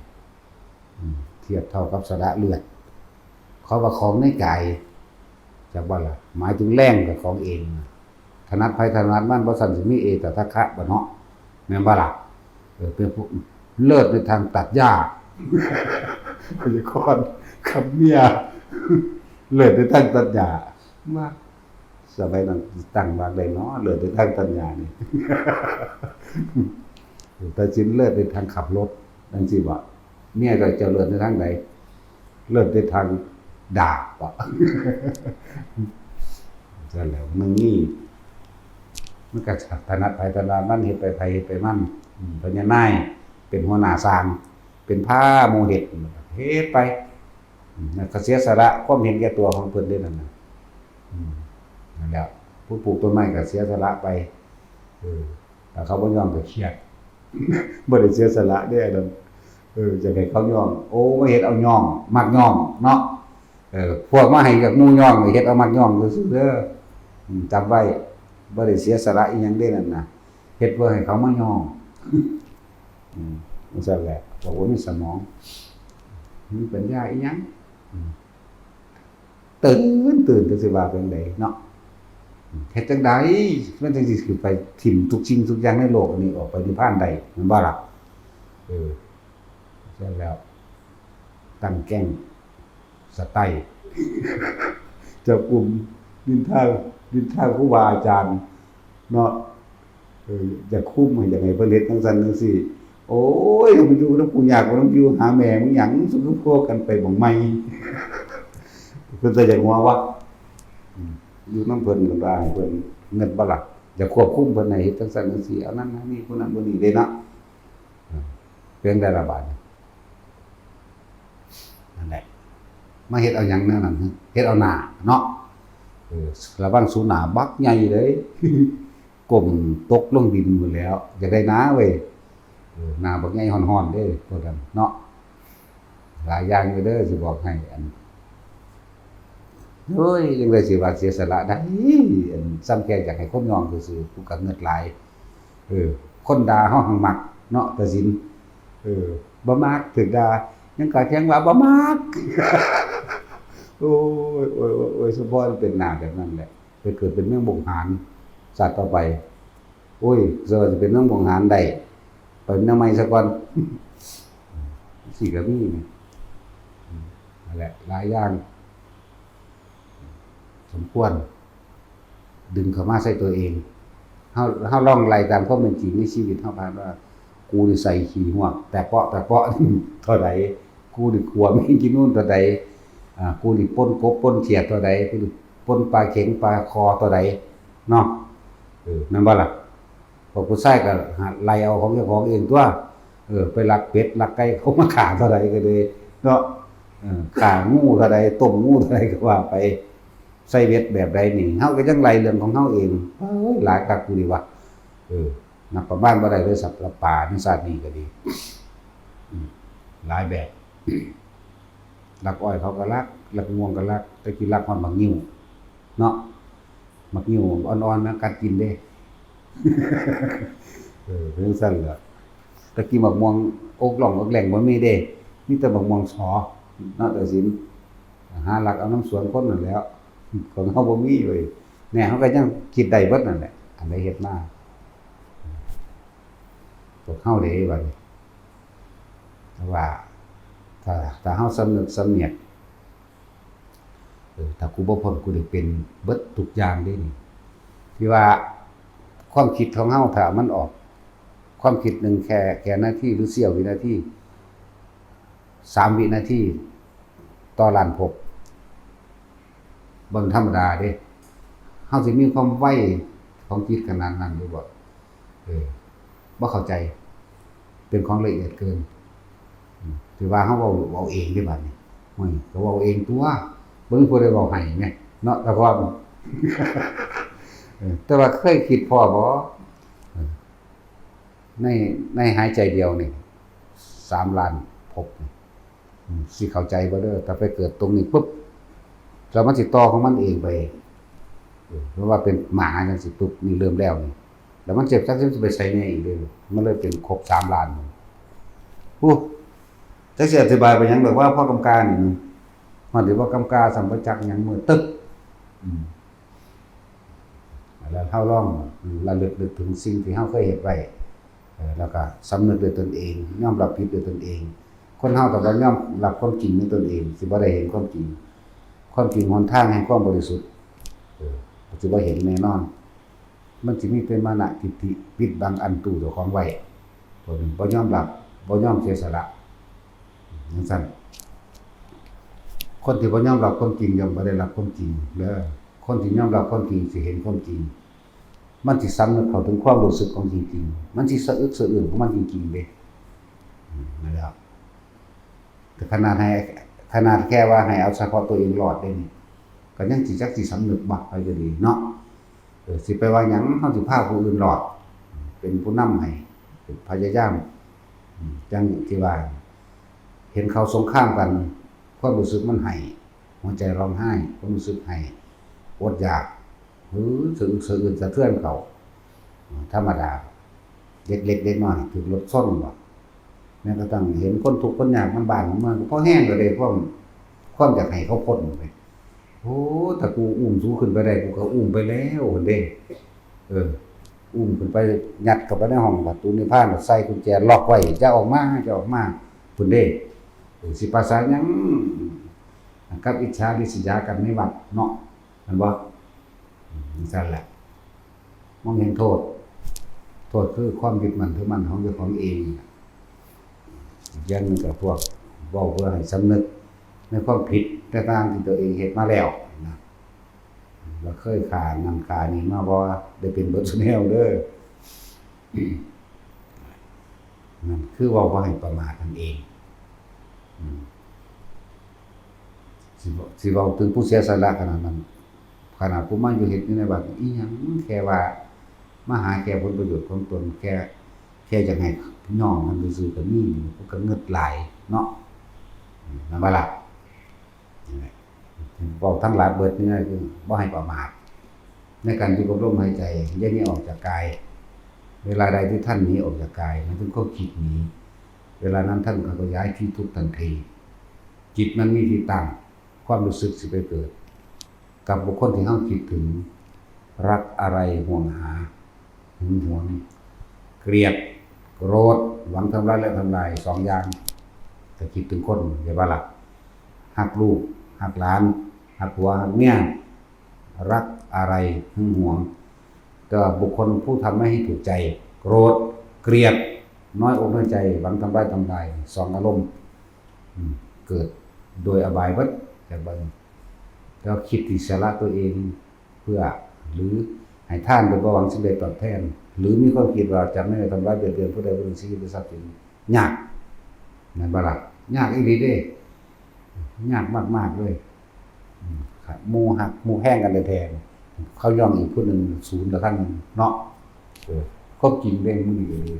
อืม เทียบเท่ากับสละเลือด เขาว่าของในกาย จักว่าล่ะ หมายถึงแรงกับของเอง ถนัดไผถนัดมัน บ่ซั้นสิมีเอตทัคคะบ่เนาะ แม่นบ่ล่ะ เออ เป็นผู้เลิศในทางตัดหญ้า พยากรณ์คำเมีย เลิศในทางตัดหญ้า มา สมัยนั้นตั้งวางได้เนาะ เลิศในทางตัดหญ้านี่ แต่สินเลิศในทางขับรถ จั่งซี้บ่ เมียก็เจ้าเลิศในทางใด เลิศในทางด่าบ่ ซั่นแหล้ว มันนี่ มันก็ถนัดไผถนัดมัน เฮ็ดไปไผเฮ็ดไปมัน อืม พญานายเป็นหัวหน้าช่าง เป็นพาหมู่เฮ็ด เฮ็ดไป อืม นั่นก็เสียสละความเห็นแก่ตัวของเพิ่นเด้นั่นน่ะ อืม นั่นแหละ ผู้ปลูกต้นไม้ก็เสียสละไป เออ ถ้าเขาบ่ยอมก็เครียด บ่ได้เสียสละเด้อันนั้น เออ อยากให้เขายอม โอ้ มาเฮ็ดเอายอม มักยอมเนาะ เออ พวกมาให้จากหมู่ยอม เฮ็ดเอามักยอมซื่อๆเด้อ อืม จำไว้ บ่ได้เสียสละอีหยังเด้นั่นน่ะ เฮ็ดเพื่อให้เขามายอม อืม จั่งซั่นแหละ บอกว่ามีสมอง มีปัญญาอีหยัง อืม ตื่น ตื่นก็สิว่าเป็นไดเนาะ อืม เฮ็ดจั่งใด มันจั่งสิขึ้นไปถิ่มทุกสิ่งทุกอย่างในโลกอันนี้ ออกไปนิพพานได้ แม่นบ่ล่ะ เออ ซั่นแล้ว ตั้งแก๊งสไตล์ จับกลุ่มนินทา นินทาครูบาอาจารย์ เนาะ เออ อยากคุมให้ อยากให้เพิ่นเฮ็ดจั่งซั้นจั่งซี้ โอ้ย มันอยู่นำกูยาก มันอยู่หาแม่มึงหยัง สุขพวกกันไปหม่องใหม่ เพิ่นแต่อยากหัววัก อืม อยู่นำเพิ่นก็ได้ เพิ่นเงินบ่ล่ะ อยากควบคุมเพิ่นให้เฮ็ดจั่งซั้นจั่งซี้ เอานั่นเอานี่ ผู้นั้นผู้นี้เด้เนาะ อืม เพียงแต่ละบาดนี่ นั่นแหละ มาเฮ็ดเอาหยังแนวนั้น เฮ็ดเอาหน้าเนาะ เออ ระวังสูหน้าบักใหญ่เลย ก้มตกลงดินหมดแล้ว อยากได้หน้าเว้ย เออ หน้าบักใหญ่ฮ้อนๆเด้ พวกนั้นเนาะ หลายอย่างอยู่เด้อ สิบอกให้ อัน โอ้ย จั่งใดสิว่าเสียสละได้ อัน ซ้ำแค่อยากให้คนยอมซื่อๆ กูก็เงิดหลาย เออ คนด่าเฮาหังมักเนาะ ตาสิน เออ บ่มัก ถูกด่า ยังกะเถียงว่าบ่มัก โอ้ย โอ้ย โอ้ย โอ้ย สมพรเป็นหน้าแบบนั้นแหละ ไปเกิดเป็นแมงบงหาน ชาติต่อไป โอ้ย สมพรสิเป็นแมงบงหานได้ ไปเป็นแนวใหม่ซะก่อน สิก็มีนะ นั่นแหละ หลายอย่าง สมควร ดึงเข้ามาใส่ตัวเอง เฮา เฮาลองไล่ตามความเป็นจริงในชีวิตเฮาผ่านมา กูนี่ใส่ขี้ฮวกแตกเปาะแตกเปาะ เท่าใด กูนี่ขัวแมงจีนูนเท่าใด อ่า กูนี่ป่นกบป่นเขียดเท่าใด กูนี่ป่นปลาเข็งปลาคอเท่าใด เนาะ เออ แม่นบ่ล่ะ พวกผู้ชายก็หาไล่เอาของเจ้าของเองตั๊ว เออ ไปลักเป็ดลักไก่เขามาฆ่าเท่าใดก็เลย เนาะ เออ ฆ่างูเท่าใด ต้มงูเท่าใดก็ว่าไป ใส่เบ็ดแบบใดนี่ เฮาก็ยังไล่เรื่องของเฮาเอง เอ้ย หลายคักกูนี่วะ เออ นับประมาณบ่ได้เลย สำหรับปลาในชาตินี้ก็ดี อืม หลายแบบ ลักอ้อยเขาก็ลัก ลักม่วงก็ลัก แต่กี้ลักฮอดหมากงิ้ว เนาะ หมากงิ้วอ่อนๆนะ กัดกินเด้ เออ เป็นจั่งซั้นล่ะ แต่กี้หมากม่วงอกหล่องอกแหล่งบ่มีเด้ มีแต่หมากม่วงสอ เนาะ ตาสิน หาลักเอานำสวนคนนั่นแหล้ว ของเฮาบ่มีเว้ย แน่ เฮาก็ยังคิดได้เบิดนั่นแหละ อันใดเฮ็ดมา พวกเฮาเด้บัดนี้ แต่ว่า ถ้า ถ้าเฮาสำนึกสำเนียก เออ ถ้ากูบ่พ้น กูได้เป็นเบิดทุกอย่างเด้นี่ ที่ว่าความคิดของเฮา ถ้ามันออก ความคิดหนึ่งแค่ แค่นาทีหรือเสี้ยววินาที สามวินาที ต่อล้านภพ บ่ธรรมดาเด้ เฮาสิมีความไวของจิตขนาดนั้นหรือบ่ เออ บ่เข้าใจ เป็นของละเอียดเกิน อืม ถือว่าเฮาเว้า เว้าเองเด้บัดนี้ โอ้ย ก็เว้าเองตั๊ว บ่มีผู้ใดเว้าให้แหม เนาะ แต่ก่อน เออ แต่ว่าเคยคิดพ้อบ่ เออ ใน ในหายใจเดียวนี่ สามล้านภพนี่ อืม สิเข้าใจบ่เด้อ ถ้าไปเกิดตรงนี้ปุ๊บ แล้วมันสิต่อของมันเองไป เออ เพราะว่าเป็นหมาจั่งซี้ปุ๊บ นี่เริ่มแล้วนี่ แล้วมันเจ็บจักสิไปใส่แน่อีกเลย มันเลยเป็นครบสามล้าน โอ้ จักสิอธิบายไปหยัง แบบว่าพ่อกำกานี่ มันหรือว่ากำกาสัมปชักหยังมือตึ๊บ อืม แล้วเฮาลองระลึกนึกถึงสิ่งที่เฮาเคยเฮ็ดไว้ เอ่อ แล้วก็สำนึกด้วยตนเอง ยอมรับผิดด้วยตนเอง คนเฮาถ้าบ่ยอมรับความจริงในตนเอง สิบ่ได้เห็นความจริง ความจริงหนทางแห่งความบริสุทธิ์ เออ สิบ่เห็นแน่นอน มันสิมีแต่มานะทิฏฐิปิดบังอั้นตู้เจ้าของไว้ พวกนี้บ่ยอมรับ บ่ยอมเสียสละ จั่งซั้น คนที่บ่ยอมรับความจริงย่อมบ่ได้รับความจริงเด้อ คนที่ยอมรับความจริงสิเห็นความจริง มันสิสำนึกเข้าถึงความรู้สึกของจริงๆ มันสิสะอึกสะอื้นของมันจริงๆ เด้ อืม นั่นแหละ แต่ขนาดให้ ขนาดแค่ว่าให้เอาเฉพาะตัวเองรอดได้นี่ ก็ยังสิจักสิสำนึกบ่ ไปก็ดีเนาะ เออ สิไปว่าหยัง เฮาสิพาผู้อื่นรอด เป็นผู้นำให้ เป็นพยายาม อืม จั่งที่ว่า เห็นเขาสงครามกัน ความรู้สึกมันไห้ หัวใจร้องไห้ ความรู้สึกไห้ อดอยาก หือ สะอึกสะอื้นสะเทือนเขา ธรรมดา เด็กเล็กเด็กน้อยถูกรถชนบ่ แม้กระทั่งเห็นคนทุกข์คนยากนำบ้านนำเมือง ก็พอแฮงก็ได้ความ ความอยากให้เขาพ้นไป โอ้ ถ้ากูอุ้มสูขึ้นไปได้ กูก็อุ้มไปแล้วหั้นเด้ เออ อุ้มขึ้นไป ยัดเข้าไปในห้องประตูนิพพาน ใส่กุญแจล็อกไว้ อย่าออกมา อย่าออกมา พุ้นเด้ เออ สิปราศรัยหยังกับอิจฉาริษยากันในวัดเนาะ แม่นบ่ อืม จั่งซั้นแหละ มองเห็นโทษ โทษคือความยึดมั่นถือมั่นของเจ้าของเอง อย่างหนึ่งก็พวกเว้าเพื่อให้สำนึกในความผิดต่างๆที่ตัวเองเฮ็ดมาแล้วนะ ว่าเคยฆ่านั่นฆ่านี่มาบ่ ได้เป็นเบิดซุแนวเด้อ นั่นคือเว้าบ่ให้ประมาทนั่นเอง อืม สิเว้า สิเว้าถึงผู้เสียสละขนาดนั้น ขนาดผู้มาอยู่เฮ็ดอยู่ในวัดนี่ อีหยัง แค่ว่ามาหาแค่ผลประโยชน์ของตน แค่ แค่อยากให้น้องมันซื่อๆก็มี มันก็เงิดหลายเนาะ อืม นั่นบ่ล่ะ นี่แหละ เว้าทั้งหลายเบิดนี่คือบ่ให้ประมาท ในการอยู่กับลมหายใจ อย่าหนีออกจากกาย เวลาใดที่ท่านหนีออกจากกาย หมายถึงความคิดหนี เวลานั้นท่านก็ย้ายที่ทุกข์ทันที จิตมันมีที่ตั้ง ความรู้สึกสิไปเกิด กับบุคคลที่เฮาคิดถึง รักอะไร ห่วงหา หึงหวง เกลียด โกรธ หวังทำร้ายและทำลาย สองอย่าง ก็คิดถึงคน เห็นบ่ล่ะ ฮักลูก ฮักหลาน ฮักผัว ฮักเมีย รักอะไร หึงหวง แต่ว่าบุคคลผู้ทำไม่ให้ถูกใจ โกรธ เกลียด น้อยอกน้อยใจ หวังทำร้ายทำลาย สองอารมณ์ อืม เกิดโดยอบายเบิด แต่บ่ แล้วคิดที่สละตัวเอง เพื่อ หรือให้ทานโดยบ่หวังสิ่งใดตอบแทน หรือมีความคิดว่าจะไม่ทำร้ายเบียดเบียนผู้ใดผู้หนึ่ง ชีวิตหรือทรัพย์สิน ยาก แม่นบ่ล่ะ ยากอีหลีเด้ ยากมากๆเลย อืม ครับ หมู่ฮักหมู่แฮงกันแท้ๆ เขาย่องอีกผู้หนึ่ง ศูนย์ละครั้งหนึ่งเนาะ เออ ความจริงเด้ มื้อนี้ก็ดี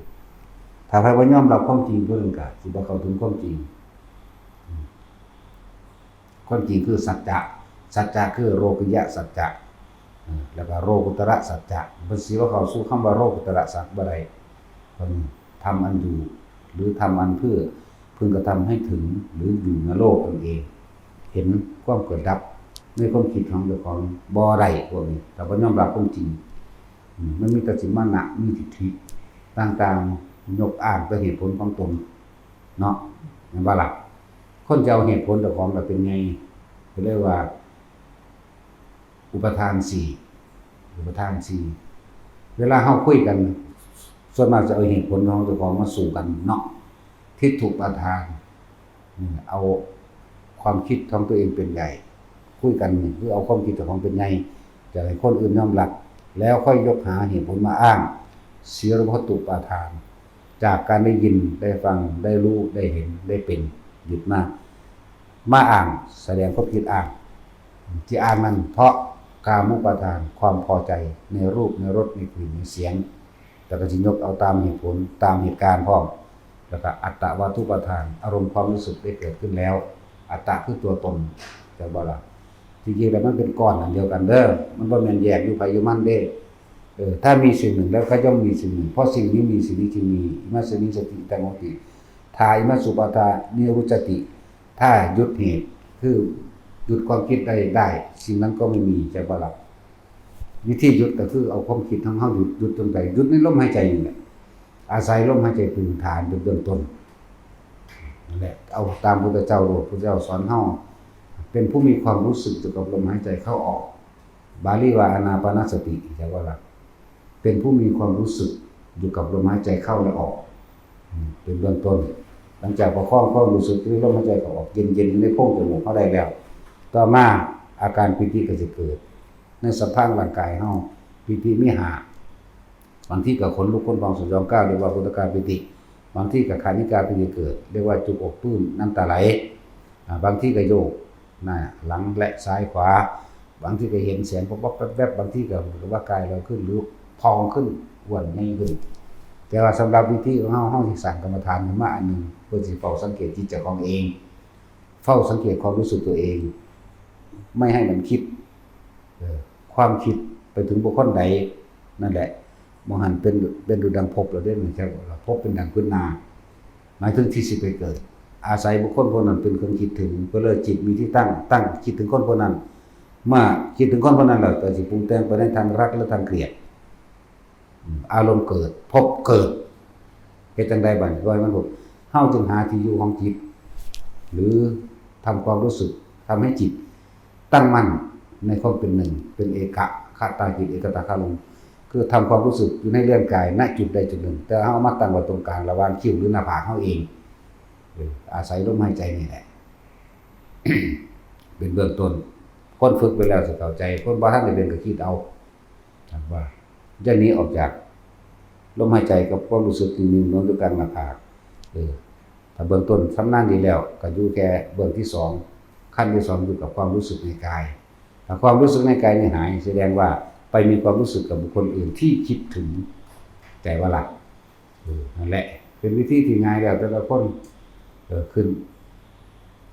ถ้าใครบ่ยอมรับความจริงผู้หนึ่งก็สิบ่เข้าถึงความจริง อืม ความจริงคือสัจจะ สัจจะคือโลกิยะสัจจะ เออ แล้วก็โลกุตระสัจจะ มันสิว่าเข้าสู่คำว่าโลกุตระสัจบ่ได้ เพิ่นทำอันอยู่ หรือทำอันเพื่อ เพิ่นกระทำให้ถึง หรืออยู่ในโลกนั่นเอง เห็นความเกิดดับในความคิดของเจ้าของบ่ได้ พวกนี้ แต่ว่ายอมรับความจริง อืม มันมีแต่สิมานะ มีทิฏฐิต่างๆ ยกอ้างแต่เหตุผลของตน เนาะ แม่นบ่ล่ะ คนจะเอาเหตุผลเจ้าของก็เป็นไง ก็เรียกว่า อุปาทานสี่ อุปาทานสี่ เวลาเฮาคุยกัน ส่วนมากจะเอาเหตุผลของเจ้าของมาสู้กันเนาะ ทิฏฐุปาทาน อืม เอาความคิดของตัวเองเป็นใหญ่ คุยกันนี่คือเอาความคิดเจ้าของเป็นใหญ่ อยากให้คนอื่นยอมรับ แล้วค่อยยกหาเหตุผลมาอ้าง สีลพัตตุปาทาน จากการได้ยิน ได้ฟัง ได้รู้ ได้เห็น ได้เป็น ยึดมา มาอ้าง แสดงความคิดอ้าง ที่อ้างนั้นเพราะกามุปาทาน ความพอใจในรูป ในรส ในกลิ่น ในเสียง แล้วก็สิยกเอาตามเหตุผล ตามเหตุการณ์พร้อม แล้วก็อัตตวาทุปาทาน อารมณ์ความรู้สึกได้เกิดขึ้นแล้ว อัตตะคือตัวตน จั่งบ่ล่ะ ที่จริงแล้วมันเป็นก้อนอันเดียวกันเด้อ มันบ่แม่นแยกอยู่ไผอยู่มันเด้ เออ ถ้ามีสิ่งหนึ่งแล้วก็ย่อมมีสิ่งหนึ่ง เพราะสิ่งนี้มีสิ่งนี้จึงมี อิมัสสะมิง สติ ตัง โหติ ถา อิมัสสุ ปาทา นิรุจจติ ถ้าหยุดเหตุ คือหยุดความคิดได้ได้ สิ่งนั้นก็ไม่มี ใช่ปะล่ะ วิธีหยุดก็คือเอาความคิดของเฮาหยุด หยุดตรงใด หยุดในลมหายใจนี่แหละ อาศัยลมหายใจเป็นฐานเป็นเบื้องต้น นั่นแหละ เอาตามพุทธเจ้าโลด พุทธเจ้าสอนเฮา เป็นผู้มีความรู้สึกอยู่กับลมหายใจเข้าออก บาลีว่าอานาปานสติ ใช่ปะล่ะ เป็นผู้มีความรู้สึกอยู่กับลมหายใจเข้าและออก อืม เป็นเบื้องต้น หลังจากประคองความรู้สึกที่ลมหายใจเข้าออก เย็นๆ อยู่ในโพรงจมูกเฮาได้แล้ว ต่อมาอาการปีติก็สิเกิด ในสภาพร่างกายเฮา ปีติมีห้า บางทีก็ขนลุกขนพองสยองกล้าว เรียกว่าอุทกาปีติ บางทีก็คณิกาปีติเกิด เรียกว่าจุกอกปลื้ม น้ำตาไหล อ่า บางทีก็โยกหน้าหลังและซ้ายขวา บางทีก็เห็นแสงป๊อบๆแวบๆ บางทีก็รู้สึกว่ากายลอยขึ้น หรือพองขึ้น อ้วนใหญ่ขึ้น แต่ว่าสำหรับวิธีของเฮา เฮาสิสร้างกรรมฐานขึ้นมาอันหนึ่ง เพื่อสิเฝ้าสังเกตจิตเจ้าของเอง เฝ้าสังเกตความรู้สึกตัวเอง ไม่ให้มันคิด เออ ความคิดไปถึงบุคคลใด นั่นแหละ มองหันเป็น เป็นดุจดังภพแล้วเด้ มันจะภพเป็นดังพื้นนา หมายถึงที่สิไปเกิด อาศัยบุคคลคนนั้นเป็นเครื่องคิดถึง ก็เลยจิตมีที่ตั้ง ตั้งคิดถึงคนคนนั้น เมื่อคิดถึงคนคนนั้นแล้ว ก็สิปรุงแต่งไปในทางรักและทางเกลียด อืม อารมณ์เกิด ภพเกิด เฮ็ดจั่งใดบัดนี้ ว่าให้มันภพ เฮาจึงหาที่อยู่ของจิต หรือทำความรู้สึก ทำให้จิตตั้งมั่นในความเป็นหนึ่ง เป็นเอกคตาจิต เอกตาคารมณ์ คือทำความรู้สึกอยู่ในเรือนกาย ณ จุดใดจุดหนึ่ง แต่เฮาเอามาตั้งไว้ตรงกลางระหว่างคิ้วหรือหน้าผากเฮาเอง เออ อาศัยลมหายใจนี่แหละ เป็นเบื้องต้น คนฝึกไปแล้วสิเข้าใจ คนบ่ทันได้เป็นก็คิดเอา ว่าจะหนีออกจากลมหายใจกับความรู้สึกที่นิ่งนวลอยู่กลางหน้าผาก เออ ถ้าเบื้องต้นชำนาญดีแล้ว ก็อยู่แค่เบื้องที่สอง ขั้นที่สองอยู่กับความรู้สึกในกาย ถ้าความรู้สึกในกายนี่หาย แสดงว่าไปมีความรู้สึกกับบุคคลอื่นที่คิดถึง แต่ว่าหลับ เออ นั่นแหละ เป็นวิธีที่ง่ายแล้วแต่ละคน เกิดขึ้น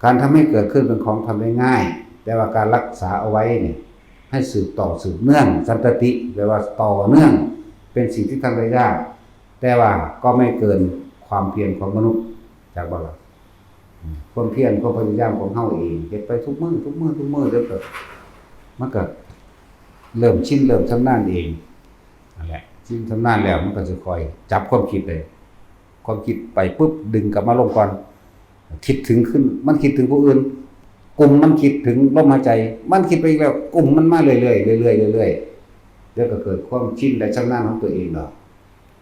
การทำให้เกิดขึ้นเป็นของทำได้ง่าย แต่ว่าการรักษาเอาไว้เนี่ย ให้สืบต่อสืบเนื่อง สันตติ แปลว่าต่อเนื่อง เป็นสิ่งที่ทำได้ยาก แต่ว่าก็ไม่เกินความเพียรของมนุษย์ จักบ่ล่ะ อืม ความเพียร ความพยายามของเฮาเอง เฮ็ดไปทุกมื้อ ทุกมื้อ ทุกมื้อ เดี๋ยวก็ มันก็เริ่มชิน เริ่มชำนาญเอง นั่นแหละ ชินชำนาญแล้ว มันก็สิค่อยจับความคิดได้ ความคิดไปปุ๊บ ดึงกลับมาลงก่อน คิดถึงขึ้น มันคิดถึงผู้อื่น กลุ่มมันคิดถึงลมหายใจ มันคิดไปอีกแล้ว กลุ่มมันมาเรื่อยๆ เรื่อยๆ เรื่อยๆ เดี๋ยวก็เกิดความชินและชำนาญของตัวเองดอก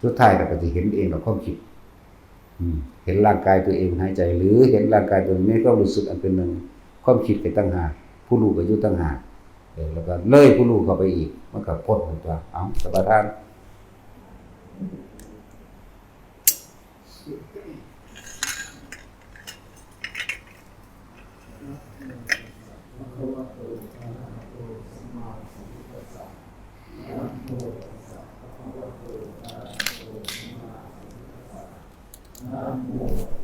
สุดท้ายแล้วก็สิเห็นเองดอกความคิด อืม เห็นร่างกายตัวเองหายใจ หรือเห็นร่างกายตัวเองมีความรู้สึกอันเป็นหนึ่ง ความคิดไปต่างหาก ผู้รู้ก็อยู่ต่างหาก เออ แล้วก็เลยผู้รู้เข้าไปอีก มันก็พ้นตัว เอา สมาทาน นะโมตัสสะ